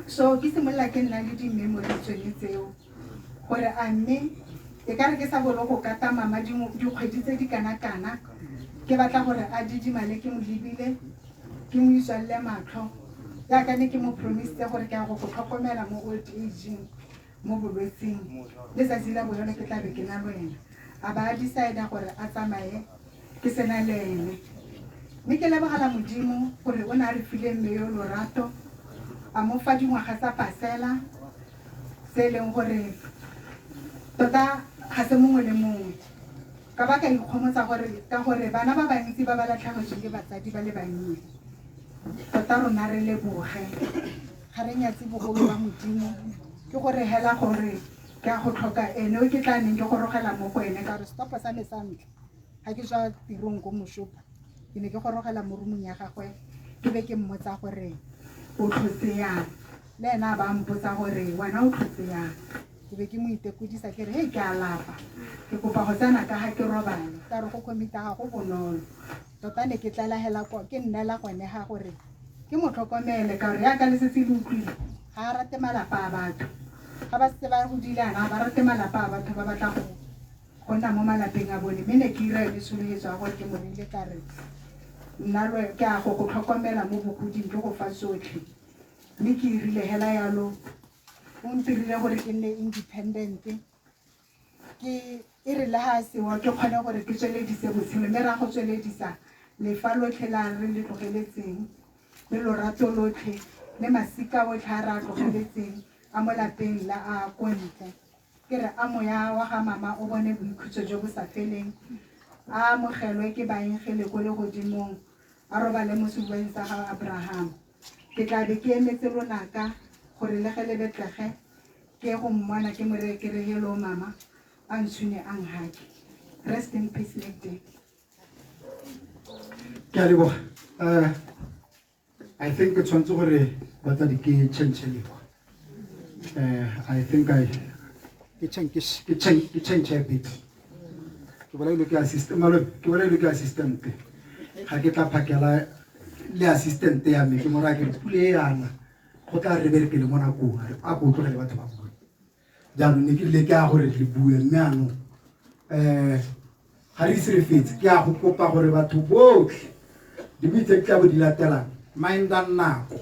so ke simolola ke nna le di-memory tsone tseo gore a mme e ka re ke sa bolo go kata mama dikgwedi tse di kana-kana ke batla gore a didimale ke mo lebile ke mo itswalele matlho jaaka ne ke mo promisitse gore ke ya go go tlhokomela mo old ageng mo bolwetseng letsatsi la bofelo ke tla be ke na le wena a ba a decide gore a tsamaye ke sena le ene mme ke lebogela modimo gore o ne a re file mme yo lorato a mo fa dingwaga tsa pasela se e leng gore tota ga se mongwe le mongwe ka ba ka ikgomotsa gore ka gore bana ba bantsi ba ba latlhegetsweng ke batsadi ba le bannye tota rona re leboge ga re nyatse bogolo ba modimo ke gore hela gore ke a go tlhoka ene o ke tla neng ke gorogela mo go ene ka gore setopo sa me sa ntlha ga ke tswa tirong ko moshopa ke ne ke gorogela mo rumong ya gagwe ke be ke mmotsa gore o tlhotse yang le ena a ba mpotsa gore wena o tlhotse yang ke be ke mo itekodisa ke re hei ke a lapa ke kopa go tsena ka ga ke robale ka re go commita ga go bonolo tota ne ke tlala hela ke nnela gone ga gore ke mo tlhokomele ka gore yaka le setse le utlwile ga a rate malapa a batho ga ba setse ba godile ana ba rate malapa a batho ba batla go nna mo malapeng a bone mme ne ke ira yone tsholofetso ya gore ke mo reile ka re nna ke a go go tlhokomela mo bogoding ke go fa tsotlhe mme ke irile hela yalo o ntirile gore ke nne independent ke e re le ga sewa ke kgone gore ke tsweledise botshelo mme ra go tsweledisa lefa lotlhe la re le tlogeletseng le lorato lotlhe le masika otlhe a re a tlogeletseng a mo lapeng la a ko ntle ke re a moya wa ga mama o bone boikhutso jo bo sa feleng a amogelwe ke baengele ko legodimong a robale mo sebueng sa ga Abraham ke tla be ke emetse lonaka gore le ge le betlege ke go mmona ke mo reye ke re hello mama a ntshune a nhake rest in peace Magdi. Ke a leboga. I think ke tshwanetse gore batsadi ke change mekgwa. I think I ke change ke change ke change a bit. Ke bolailwe ke assistant malome ke bolailwe ke assistant. Ga ke tla phakela le assistant ya me ke mo raya ke re pule e yana go tla re berekele mo nakong a re a ko tlogele batho ba bue. Jaanong ne ke rile ke a gore le bue mme anong ga re ise re fetse ke a go kopa gore batho botlhe dibui tse di tla bo di latelang mindang nako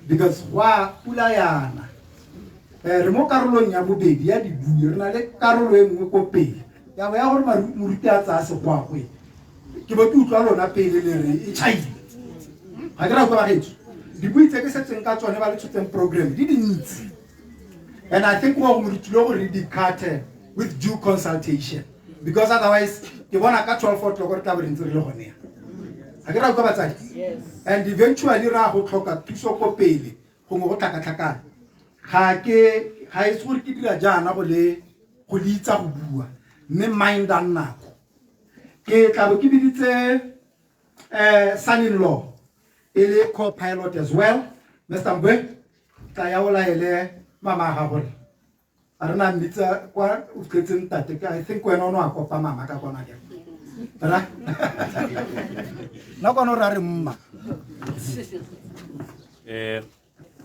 because go a pula yana re mo karolong ya bobedi ya dibui re na le karolo e nngwe ko pele ya bo ya gore moruti a tsaya segwagwe ke bo ke utlwa lona pele le re e chaile ga ke ra utlwa bagetso dibui tse ke setseng ka tsone ba le tshotseng program di dintsi and I think go moruti le gore di cut with due consultation because otherwise ke bona ka 12 o'clock re tla bo re ntse re le gone ya. A ke ra utlwa batsadi? And eventually ra go tlhoka thuso ko pele gongwe go tlhakatlhakana. Ga ke ga e se gore ke dira jaana go le go le itsa go bua mme mindang nako. Ke tla bo ke biditse son-in-law e le co-pilot as well. Mr. Mbwe, tla ya o laele mama a gago gore a re na mmitsa kwa o fitlhetseng ntate ka I think wena o ne wa kopa mama ka kona ke ra nna kwana o re a re mma.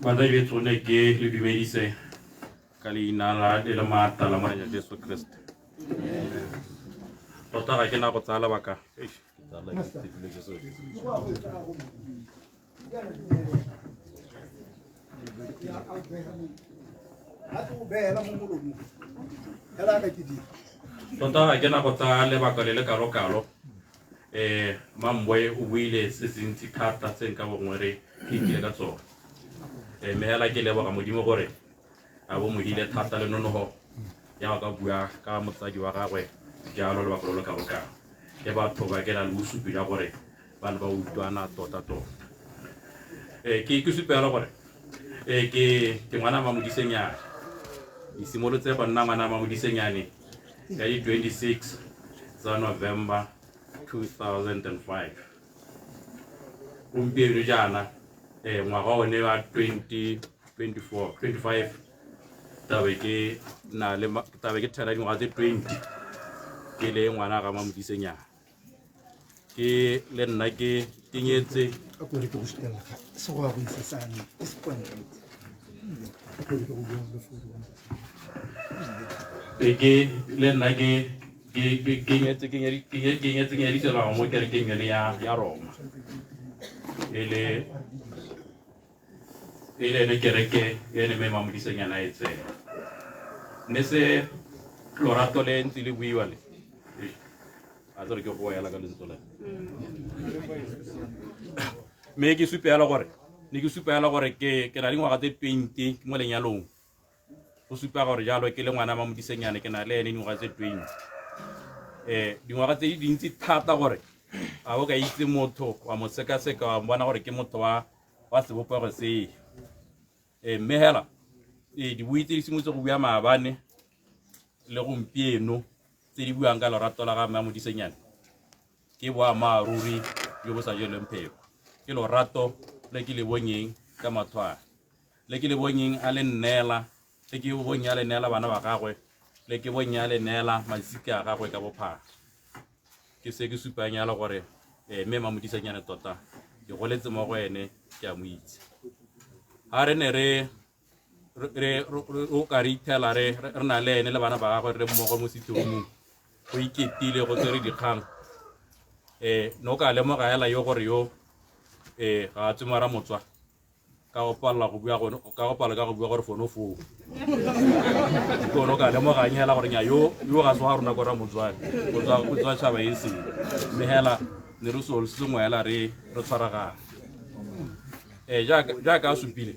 Batsadi betso ne ke le dumedise ka leina la le le maatla la Morena Jesu Kriste. Tota ga ke na go tsaya lebaka. Eish, ke tsaya lebaka ke tsepile Jesu. Tota ga ke na go tsaya lebaka le le kalo-kalo. Mambwe o buile se se ntsi thata tse nka bongwe re phikile ka tsone. Mme hela ke leboga Modimo gore a bo mohile thata le nonogo ya go ka bua ka motsadi wa gagwe jalo lebaka lo lo kalo-kalo. Le batho ba ke na le bosupi jwa gore ba ne ba utlwana tota-tota. Ke supela gore ke ngwana Mamodisenyane. Ke simolotse go nna ngwana Mamodisenyane ka di 26 tsa November 2005. Gompieno jaana ngwaga one wa 2024 25 tabe ke na le tabe ke thela dingwaga tse 20 ke le ngwana ga Mamodisenyane. Ke le nna ke kenyetse A ko re ke go sutelela ga se go ya go isa sane ke se point. A ko re ke go bua le fouru. Ke le nna ke ke ke nyetse ke nyedi ke nyetse nyadiselwa mo kerekeng yone ya Roma. E le ene kereke e ne mme Mamodisenyana e tsena. Mme se lorato le ntse le buiwa le. A tsere ke go ela ka lentswe le. Mme ke supe hela gore ne ke supa hela gore ke na le dingwaga tse 20 mo lenyalong. Go supa gore jalo ke le ngwana Mamodisenyane ke na le ene dingwaga tse 20. Dingwaga tse di dintsi thata gore a o ka itse motho wa mo sekaseka wa bona gore ke motho wa sebopego se. Mme hela dibui tse di simolotse go bua maabane le gompieno tse di buang ka lorato la ga Mamodisenyane ke boammaaruri jo bo sa jelweng pheko. Ke lorato le ke le bonyeng ka mathwana, le ke le bonyeng a le nneela, le ke bonyeng a le neela bana ba gagwe, le ke bonyeng a le neela masika a gagwe ka bophara. Ke se ke supang yalo gore mme Mamodisenyane tota ke goletse mo go ene, ke a mo itse. Ha re ne re o ka re ithela re na le ene le bana ba gagwe re mmogo mo setiromong, go iketile go tsere dikgang. No ka lemoga hela yo gore yo ga a tswe mara motswa ka go palela go bua gone, ka go palela ka go bua gore fono foo. Ke gone o ka lemogang hela gore nya yo ga se wa rona ko ra motswane, o tswa tšhaba e seng. Mme hela ne re solo se sengwe hela re tshwaragana. Jaaka a supile,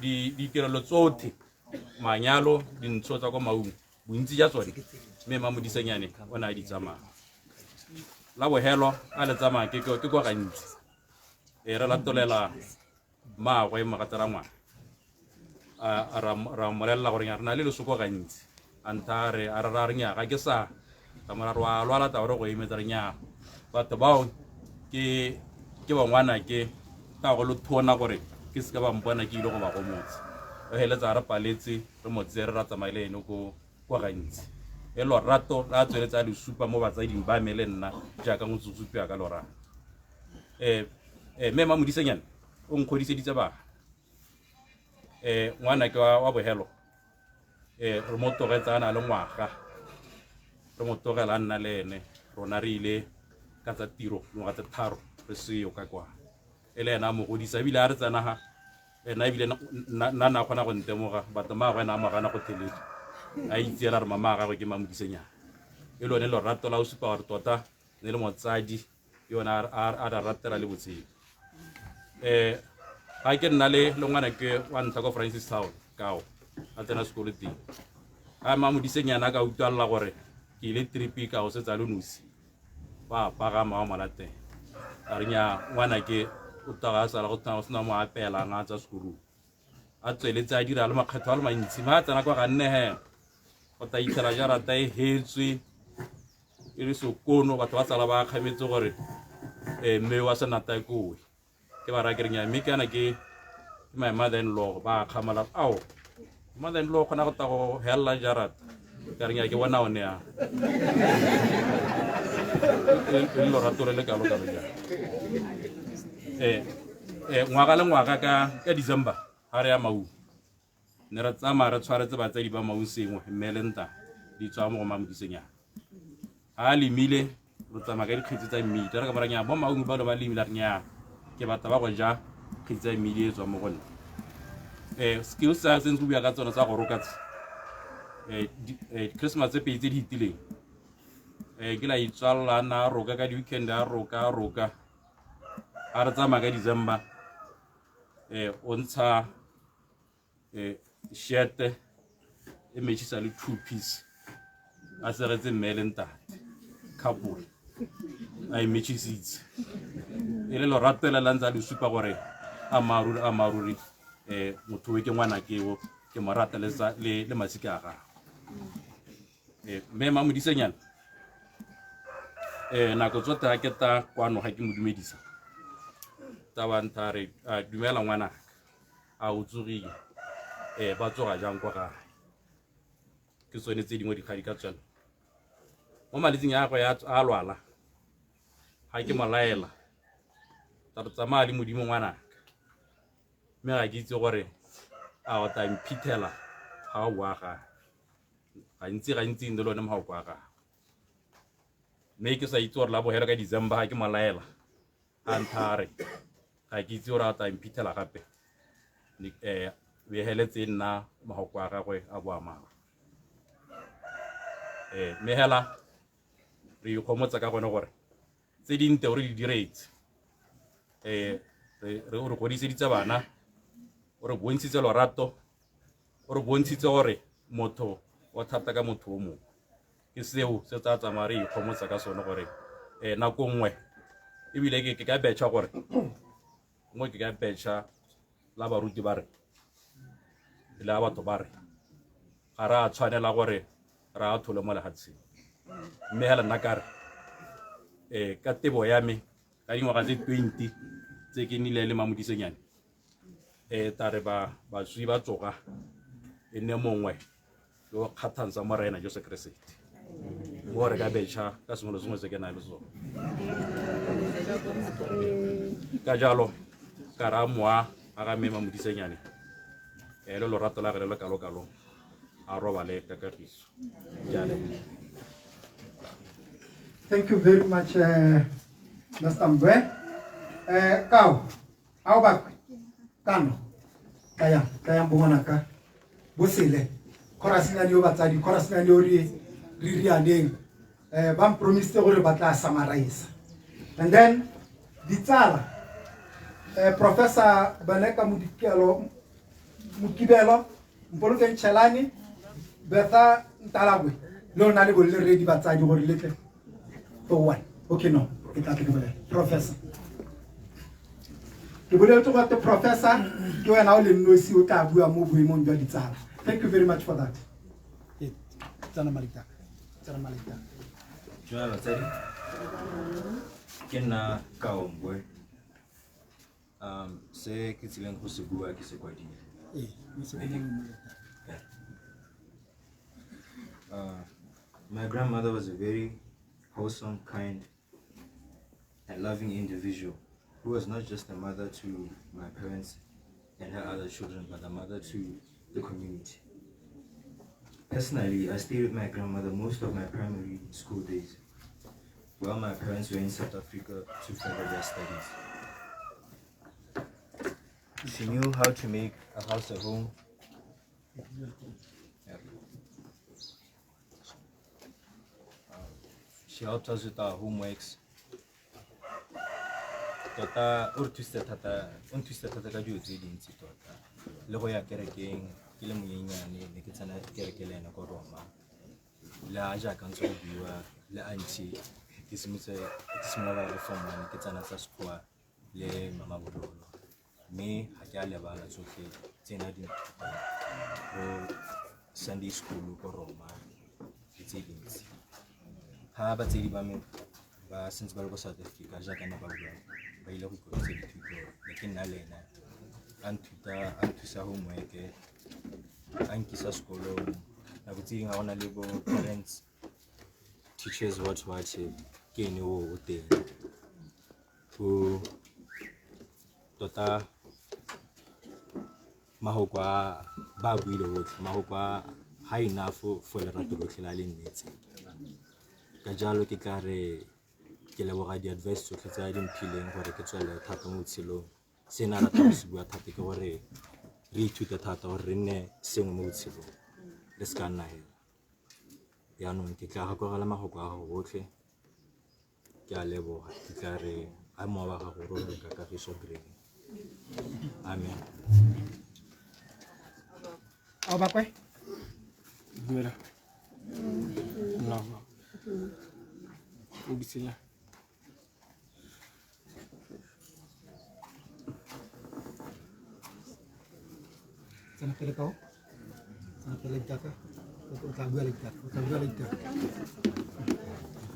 ditirelo tsotlhe, manyalo, dintsho tsa kwa Maung, bontsi ja tsone mme Mamodisenyane o ne a di tsamaya. La bohelo a le tsamaya ke kwa gantsi. Re latolela mmaagwe mogatsa ngwana. Ra mmolelela gore re na le lesoko gantsi. A ntha re a re ra re nya ga ke sa ra mo ra re wa lwala taba re go emetsa re nya. Batho bao ke bangwana ke ka go le thona gore ke se ka ba mpona ke ile go ba gomotsa. Re heletsa re paletse re mo tsere ra tsamaya le ene ko gantsi. E lorato la tsweletse a le supa mo batsading ba me le nna jaaka go supiwa ka lorato. Mme Mamodisenyane o nkgodiseditse bana. Ngwana ke wa bohelo. Re mo tlogetse a na le ngwaga. Re mo tlogela a nna le ene. Rona re ile ka tsa tiro dingwaga tse 3 re seo ka kwa. E le ena a mo godisa ebile a re tsena ga ena ebile nna na kgona go ntemoga batho mmaagwe ena a mo gana go theletsa. A itse ela re mama a gagwe ke Mamodisenyane. E lone lorato la o supa gore tota ne le motsadi yona a ra ratela le botshelo. Ga ke nna le ngwana ke wa ntlha kwa Francis Town kao a tsena sekolo teng. A Mamodisenyane a ka utlwalela gore ke ile trip ka go setsa le nosi. Ba pagama wa mo latela. A re nya ngwana ke o taga a sala go tshwana go sena mo apeelang a tswa sekolong. A tsweletse a dira le makgetho a le mantsi mme a tsena kwa ga nne he go tla itlhela jarata e hetswe e le sekono batho ba tsala ba kgametse gore mme wa senata e kowe. Ke ba raya ke re nya mme kana ke my mother in law ba kgamala ao mother in law kgona go ta go helela jarata ka re nya ke bona one ya e le lorato le le kalo kalo jang. Ngwaga le ngwaga ka December ga re ya Maun ne re tsamaya re tshwaretse batsadi ba Maun sengwe mme le nta di tswa mo go Mamodisenyana. Ga a lemile re tsamaya ka dikgetsi tsa mmidi re ka bara nya bo Maun ba ba lemile re nya ke batla ba go ja kgetsi tsa mmidi e tswa mo go nna. Skills tsa se ntse bua ka tsone tsa go roka tse Christmas tse pedi tse di hitileng ke la itswalla na roka ka di-weekend a roka a re tsamaya ka December o ntsha shirt e matchisa le two piece a segetse mme le ntate couple a e matchisitse e le lorato le la ntse a le supa gore a maruri motho o ke ngwana ke o ke mo rata le masika a gagwe. Mme Mamodisenyana nako tsotlhe ga ke ta kwano ga ke mo dumedisa tsa ba ntha re dumela ngwanaka a o tsogile ba tsoga jang kwa gae ke tsone tse dingwe dikgadi ka tswela mo maletsing a gagwe a lwala ga ke mo laela tsa re tsamaya le modimo ngwanaka mme ga ke itse gore a o tla mphitlhela ga o boa gae gantsi ne le one mogao kwa gagwe mme ke sa itse gore la bogelo ka December ga ke mo laela a ntha re ga ke itse gore a tla mphitlhela gape beheletse nna mogao a gagwe a boammaaruri. Mme hela re ikgomotsa ka gone gore tse dinte o re di diretse re o re godiseditse bana o re bontshitse lorato o re bontshitse gore motho o thata ka motho o mongwe ke seo se tsa tsamaya re ikgomotsa ka sone gore nako nngwe ebile ke ka betšha gore nngwe ke ka betšha la baruti ba re le a batho ba re ga re a tshwanela gore re a thole mo lefatsheng mme hela nna ka re ka tebo ya me ka dingwaga tse 20 tse ke nnile le Mamodisenyane ta re ba baswi ba tsoga e nne mongwe yo kgathang sa Morena Jesu Keresete mo re ka betšha ka sengwe le sengwe se ke nang le sone ka jalo ka ra moa a ga mme Mamodisenyane le lorato la gagwe le le kalo-kalo a robale ka kagiso. Ke a leboga. Thank you very much, Mr. Mbwe. Kao, ao ba kano, kaya, kaya mbongwanaka, bosele, chorus-nyane yo batsadi, chorus-nyane yo re rianeng, ba mpromisitse gore ba tla summarize. And then, ditsala, Professor Beneka Modikelo, Mokibelo, Mpolokeng Chelane, Bertha Ntalabwe, le lona le bo le ready batsadi gore le tle. Oh, one. Okay, no. Ke tla tle ke bolele. Professor. Ke boleletse gore professor ke wena o le nosi o tla bua mo boemong jwa ditsala. Thank you very much for that. Tsena Malita. Tsena Malita. Dumela batsadi. Ke nna Kaombwe. Se ke tsileng go se bua ke se kwadile. My grandmother was a very wholesome, kind, and loving individual who was not just a mother to my parents and her other children, but a mother to the community. Personally, I stayed with my grandmother most of my primary school days, while my parents were in South Africa to further their studies. She knew how to make a house a home. Yeah. She helped us with our homeworks. Tota o re thusitse thata, o nthusitse thata ka dilo tse dintsi tota. Le go ya kerekeng ke le monyenyane ne ke tsena kereke le ena ko Roma. Le a jaaka ntse go buiwa le auntie Ke simotse ke simolola le form one ke tsena tsa sekgowa le mama Bololo. Mme ga ke a lebala tsotlhe tse ne a di nthutang ko Sunday school ko Roma le tse dintsi. Ga batsadi ba me ba sentse ba le ko South Africa jaaka ne ba bua ba ile go ikoketsa dithuto ne ke nna le ena a nthuta a nthusa homework a nkisa sekolong nako tse dingwe ga go na le bo parents teachers what what ke ene o o teng go tota mahoko a ba buile botlhe mahoko a ga enough for lerato lotlhe la le nnetse ka jalo ke tla re ke leboga di-advice tsotlhe tse a di mphileng gore ke tswelele thata mo botshelong se ne a rata go se bua thata ke gore re ithute thata gore re nne sengwe mo botshelong re se ka nna hela yaanong ke tla gakogela mafoko a gago botlhe ke a leboga ke tla re a mowa wa gago ruri ka kagiso green amen. Ao bakwe. Dumela. Nna o bitsenya. Tsena pele kao. Tsena pele ditaka. O tla bua le ditaka. O tla bua le ditaka.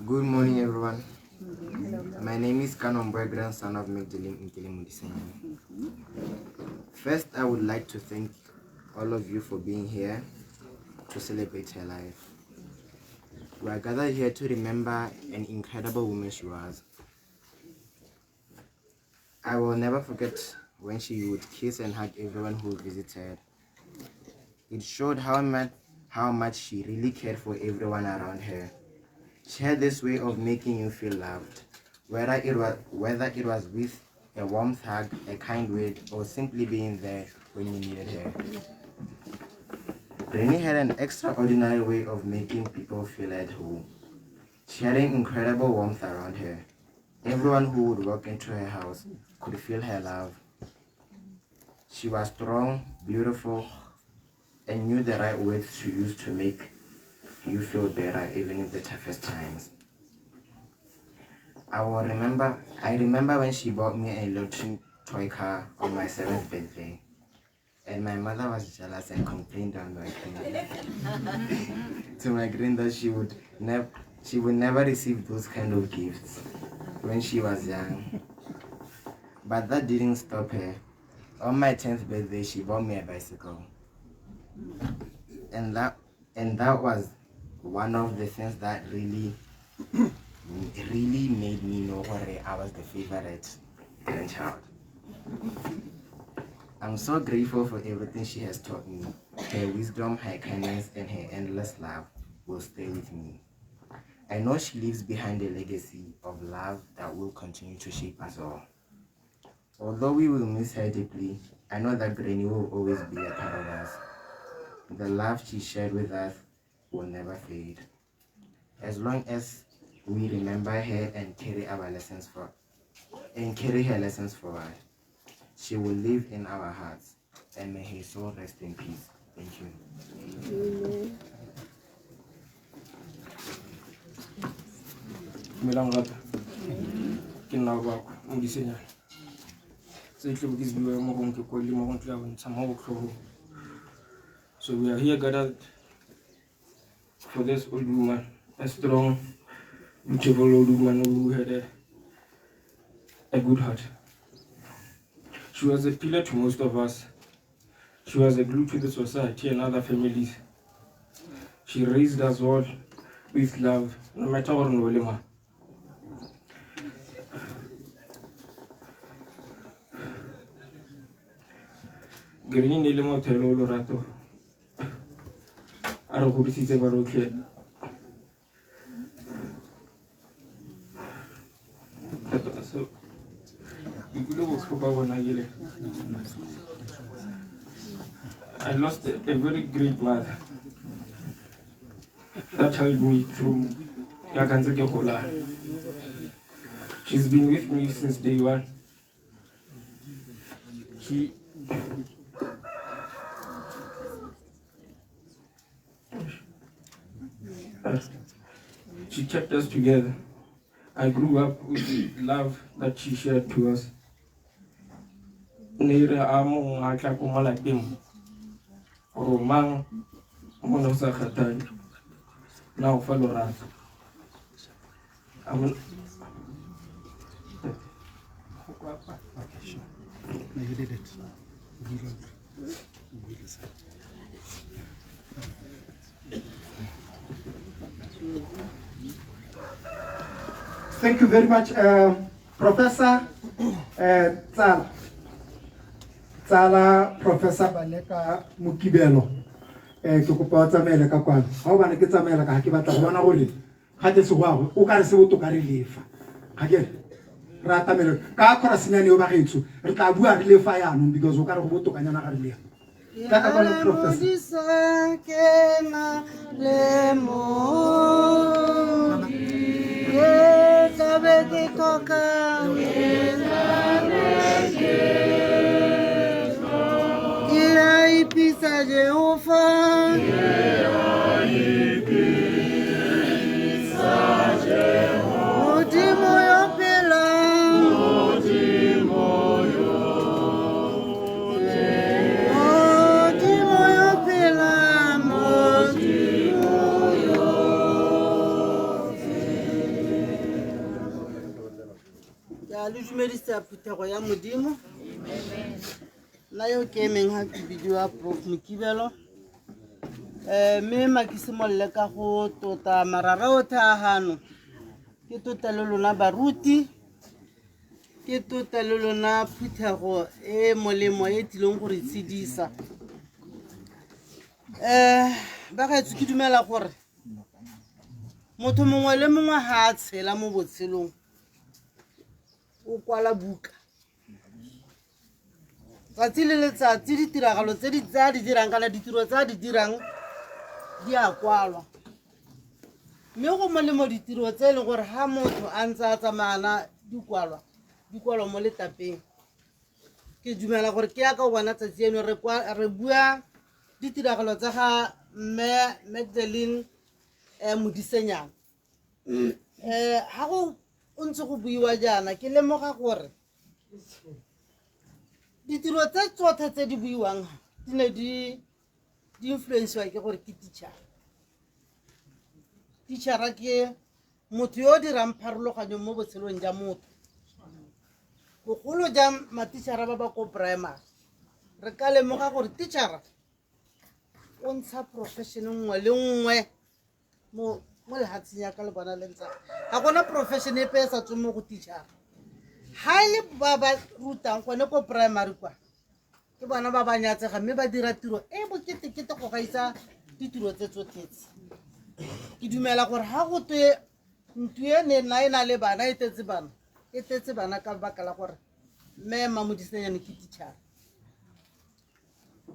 Good morning, everyone. My name is Kanomboy, grandson of Magdalene Nkele Modisenyane. First, I would like to thank all of you for being here to celebrate her life. We are gathered here to remember an incredible woman she was. I will never forget when she would kiss and hug everyone who visited. It showed how much she really cared for everyone around her. She had this way of making you feel loved, whether it was with a warm hug, a kind word, or simply being there when you needed her. Granny had an extraordinary way of making people feel at home. She had an incredible warmth around her. Everyone who would walk into her house could feel her love. She was strong, beautiful, and knew the right words to use to make you feel better even in the toughest times. I remember when she bought me a electric toy car on my 7th birthday, and my mother was jealous and complained on my granny to my granny that she would never receive those kind of gifts when she was young. But that didn't stop her. On my 10th birthday, she bought me a bicycle. And that was one of the things that really, really made me know I was the favorite grandchild. I'm so grateful for everything she has taught me. Her wisdom, her kindness, and her endless love will stay with me. I know she leaves behind a legacy of love that will continue to shape us all. Although we will miss her deeply, I know that Granny will always be a part of us. The love she shared with us will never fade. As long as we remember her and carry our lessons for, and carry her lessons forward, she will live in our hearts, and may her soul rest in peace. Thank you. Dumelang rata. Ke nna Obakwe Modisenyane. Tse tle bo ke se buang mo gong ke kwele mo gong tla bontsha mo botlhogong. So we are here gathered for this old woman, a strong, beautiful old woman who had a good heart. She was a pillar to most of us. She was a glue to the society and other families. She raised us all with love, no matter what no lema. Granny ne le motho o lorato. A re godisitse ba rotlhe. So, I lost a very great mother that helped me through. She's been with me since day one. She kept us together I grew up with the love that she shared to us. Ne re a mongwe a tla ko mo lapeng mo gore mang mo ne go sa kgathale na go fa lorato. Okay, sure. No, you did it. Thank you very much, Professor Tsala. Tsala, Professor Baleka Mokibelo. Ke kopa o tsamaele ka kwano. Ga o bane ke tsamaela ka ga ke batla go bona gore ga ke se goago o ka re se botoka re lefa. Ga ke re atamele ka khorasinyane yo bagaetsho re tla bua re lefa yaanong because o ka re go botokanyana ga re lefa. Tla ka kwano Professor. Ke na le ke tlabe ke tlhoka ke a ipitsa Jehova Modimo yo phelang Modimo yo phelang Modimo yo. Ke a le dumedisa phuthego ya Modimo. Nna yo ke emeng ga ke bidiwa Prof Mokibelo. Mme ma ke simolole ka go tota marara otlhe a gano. Ke tota le lona baruti, ke tota le lona phuthego e molemo e tlileng go re tshedisa. Bagaetsho ke dumela gore motho mongwe le mongwe ga a tshela mo botshelong o kwala buka. Tsatsi le letsatsi ditiragalo tse di tsa di dirang kana ditiro tsa di dirang di a kwalwa. Mme go molemo ditiro tse e leng gore ga motho a ntse a tsamayana di kwalwa, di kwalwa mo letlapeng. Ke dumela gore ke yaka o bona tsatsi eno re bua ditiragalo tsa ga mme Magdalene Modisenyane. Ga go o ntse go buiwa jaana ke lemoga gore ditiro tse tsotlhe tse di buiwang di ne di influenciwa ke gore ke teacher. Teachera ke motho yo o dirang pharologanyo mo botshelong ja motho. Bogolo jang matichara ba ba ko primary. Re ka lemoga gore teachera o ntsha profession nngwe le nngwe mo lefatsheng ya ka le bona le ntsa. Ga gona profession epe e sa tsweng mo go teachera. Ha e le ba ba rutang gone ko primary kwa, ke bona ba ba nyatsega mme ba dira tiro e boketekete go gaisa ditiro tse tsotlhe tse. Ke dumela gore ha go twe ntlo e ne nna e na le bana, e tletse bana, e tletse bana ka lebaka la gore mme Mmamodisenyane ke teacher.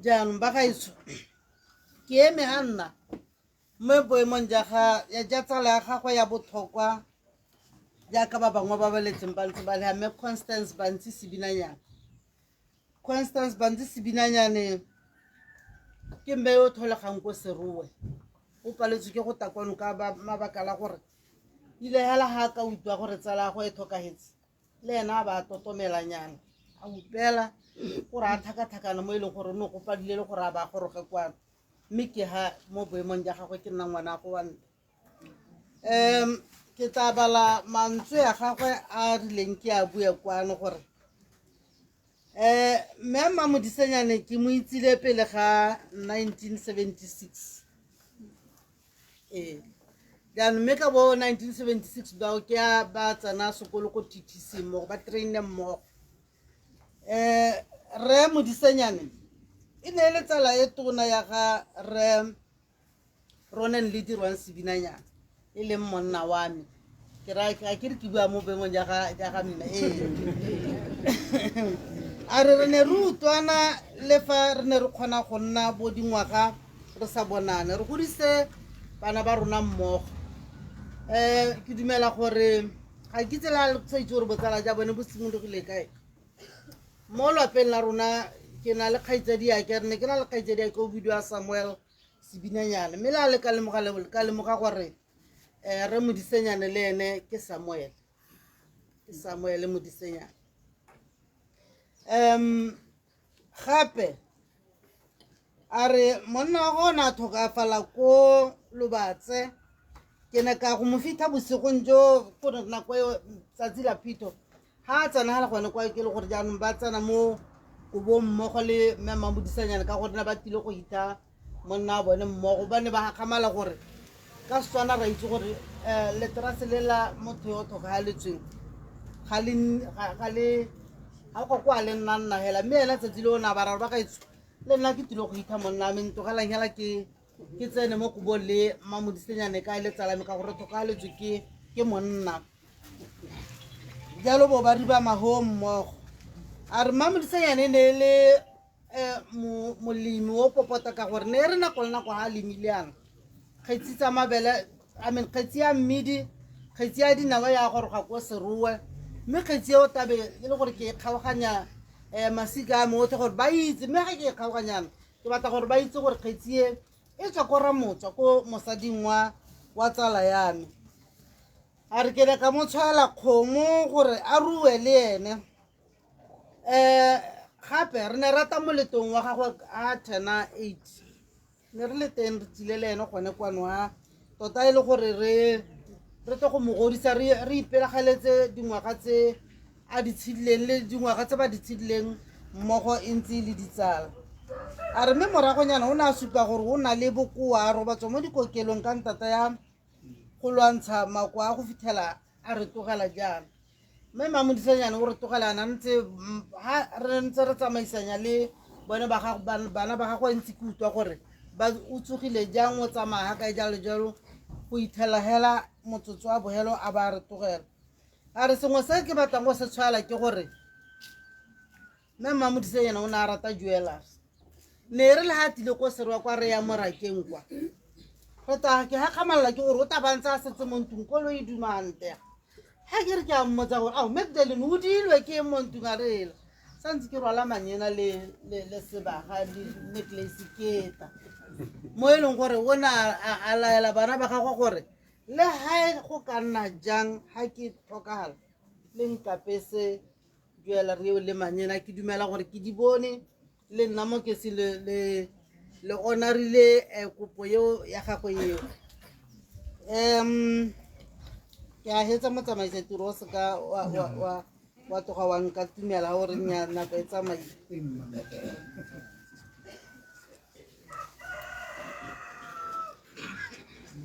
Jaanong ba gaetsho, ke eme ga nna mo boemong ja tsala ya gagwe ya botlhokwa jaaka ba bangwe ba ba letseng ba ntse ba le mme Constance Bantsi Sebinanyane. Constance Bantsi Sebinanyane ke mme yo o tlholegang ko Serowe. O paletswe ke go tla kwano ka mabaka la gore ile hela ha ka utlwa gore tsala ya gagwe e tlhokahetse, le ena a ba totomelanyana, a utlwela gore a tlhakatlhakana mo e leng gore o ne go padile le gore a ba goroge kwano. Mme ke ha mo boemong ja gagwe ke nna ngwana go wa ntwa. Ke tla bala mantswe a gagwe a rileng ke a bue kwano gore mme Mmamodisenyane ke mo itsile pele ga 1976. Jaanong mme ka bo 1976 bao ke a ba tsena sekolo ko TTC mmogo, ba traine mmogo. Rre Modisenyane e ne e le tsala e tona ya ga Rre Ronan le dirwang Sebinanyane, e leng monna wa me. Ke raya ke re ke bua mo boemong ja ga mme. A re re ne re utlwana le fa re ne re kgona go nna bo dingwaga re sa bonane, re godise bana ba rona mmogo. Ke dumela gore ga ke itse le ha le sa itse gore botsala ja bone bo simologile kae. Mo lwapeng la rona ke na le kgaitsadi ya ke, re ne ke na le kgaitsadi ya ke o bidiwa Samuel Sebinanyane, mme le ha le ka lemoga le ka lemoga gore Rre Modisenyane le ene ke Samuel. Ke Samuele Modisenyane. Gape a re monna wa gona a tlhokafala ko Lobatse. Ke ne ka go mo fitlha bosigong jo kore nako eo tsatsi la phitho ga a tsena gala gone kwa ke le gore jaanong ba tsena mo kobong mmogo le mme Mamodisanyane ka gore ne ba tlile go hitha monna wa bone mmogo. Ba ne ba gakgamala gore ka Setswana ra itse gore leterase le la motho yo o tlhokagaletsweng ga le ga go kwa le nna nna hela, mme ena tsatsi le o ne a ba ra gore ba gaetsho le nna ke tlile go hitha monna me, ntlogelang hela ke tsene mo kobong le Mamodisenyane ka le tsala me ka gore tlhokagaletswe ke monna. Jalo bo ba riba maho mmogo. A re Mamodisenyane ne le molemi o popota ka gore ne re nako le nako ha a lemile yana kgetsi tsa mabele, I mean kgetsi ya mmidi, kgetsi ya dinawa ya goroga ko Serowe, mme kgetsi eo tabe e le gore ke e kgaoganya masika a me otlhe gore ba itse, mme ga ke e kgaoganyana ke batla gore ba itse gore kgetsi e e tswa ko Ramotswa ko mosading wa tsala ya me. A re ke ne ka mo tshwaela kgomo gore a rue le ene. Gape re ne rata moletong wa gagwe a turna 8, ne re le teng re tsile le ene gone kwano a tota e le gore re tle go mo godisa, re ipelagaletse dingwaga tse a di tshedileng le dingwaga tse ba di tshedileng mmogo e ntse e le ditsala. A re mme moragonyana o ne a supa gore o na le bokoa, a robatswa mo dikokelong ka ntata ya go lwantsha makoa a go fitlhela a re tlogela jaana. Mme Mamodisanyane o re tlogela ana ntse ha re ntse re tsamaisanya le bone ba gago, bana ba gagwe ntse ke utlwa gore ba o tsogile jang, o tsamaya ga kae jalo jalo, go ithela hela motsotso wa bohelo a ba re tlogela. A re sengwe se ke batlang go se tshwaela ke gore mme Mamodisanyane o ne a rata jewelers. Ne re le ha tlile ko Serowa kwa re ya morakeng kwa, re tla ke gakgamalelwa ke gore o tla ba ntse a setse mo ntlong koloi e dumante. Ha ke re ke a mmotsa gore ao Magdalene o diilwe ke eng mo ntlong, a re ela santse ke rwala manyena le sebaga le necklace ke eta mo e leng gore o ne a laela bana ba gagwe gore le ha go ka nna jang ha ke tlhokagala le nkapese jewellery eo le manyena. Ke dumela gore ke di bone le nna mo ke se le honorile kopo eo ya gagwe eo. Ke a hetsa motsamaisa tiro o seka wa tloga wa nka tumela gore nya nako e tsamaile.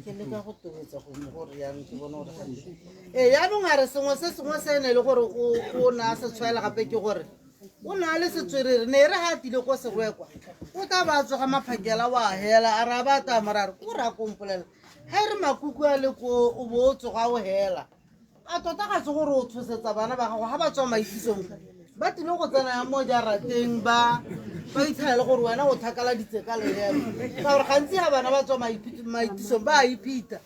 Ke leka go tobetsa gongwe gore jaanong ke bone gore ee jaanong a re sengwe se sengwe se ne le gore o ne a se tshwaela gape ke gore o ne a le setswerere. Ne re ha a tlile ko Serowe kwa o tla ba tsoga maphakela wa hela, a re a ba taya morare ko re a kompolela ha e re makuku a le ko o bo o tsoga o hela. A tota ga se gore o tshosetsa bana ba gago ha ba tswa maitisong ba tlile go tsena ya mo jarateng ba itlhela le gore wena o thakaladitse ka lehelo, ka gore gantsi ha bana ba tswa maitisong ba a iphita.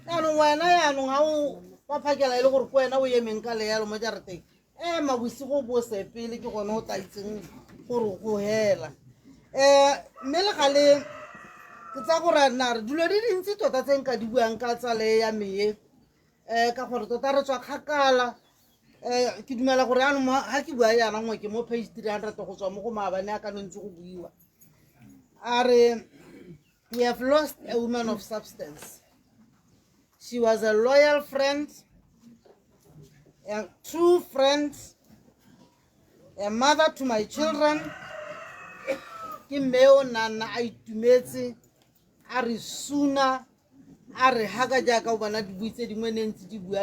Jaanong wena jaanong ha o ba phakela e le gore ke wena o emeng ka lehelo mo jarateng, ema bosigo bo sepele ke gone o tla itseng gore go hela. Mme le gale ke tsa gore na re dilo di dintsi tota tse nka di buang ka tsala e ya me e, ka gore tota re tswa kgakala. Ke dumela gore jaanong ha ke bua jaana nngwe ke mo page 300 go tswa mo go maabane a ka no ntse go buiwa. A re we have lost a woman of substance. She was a loyal friend, a true friend, a mother to my children. Ke mme o nna nna a itumetse, a re suna, a re haka jaaka o bona dibui tse dingwe ne ntse di bua.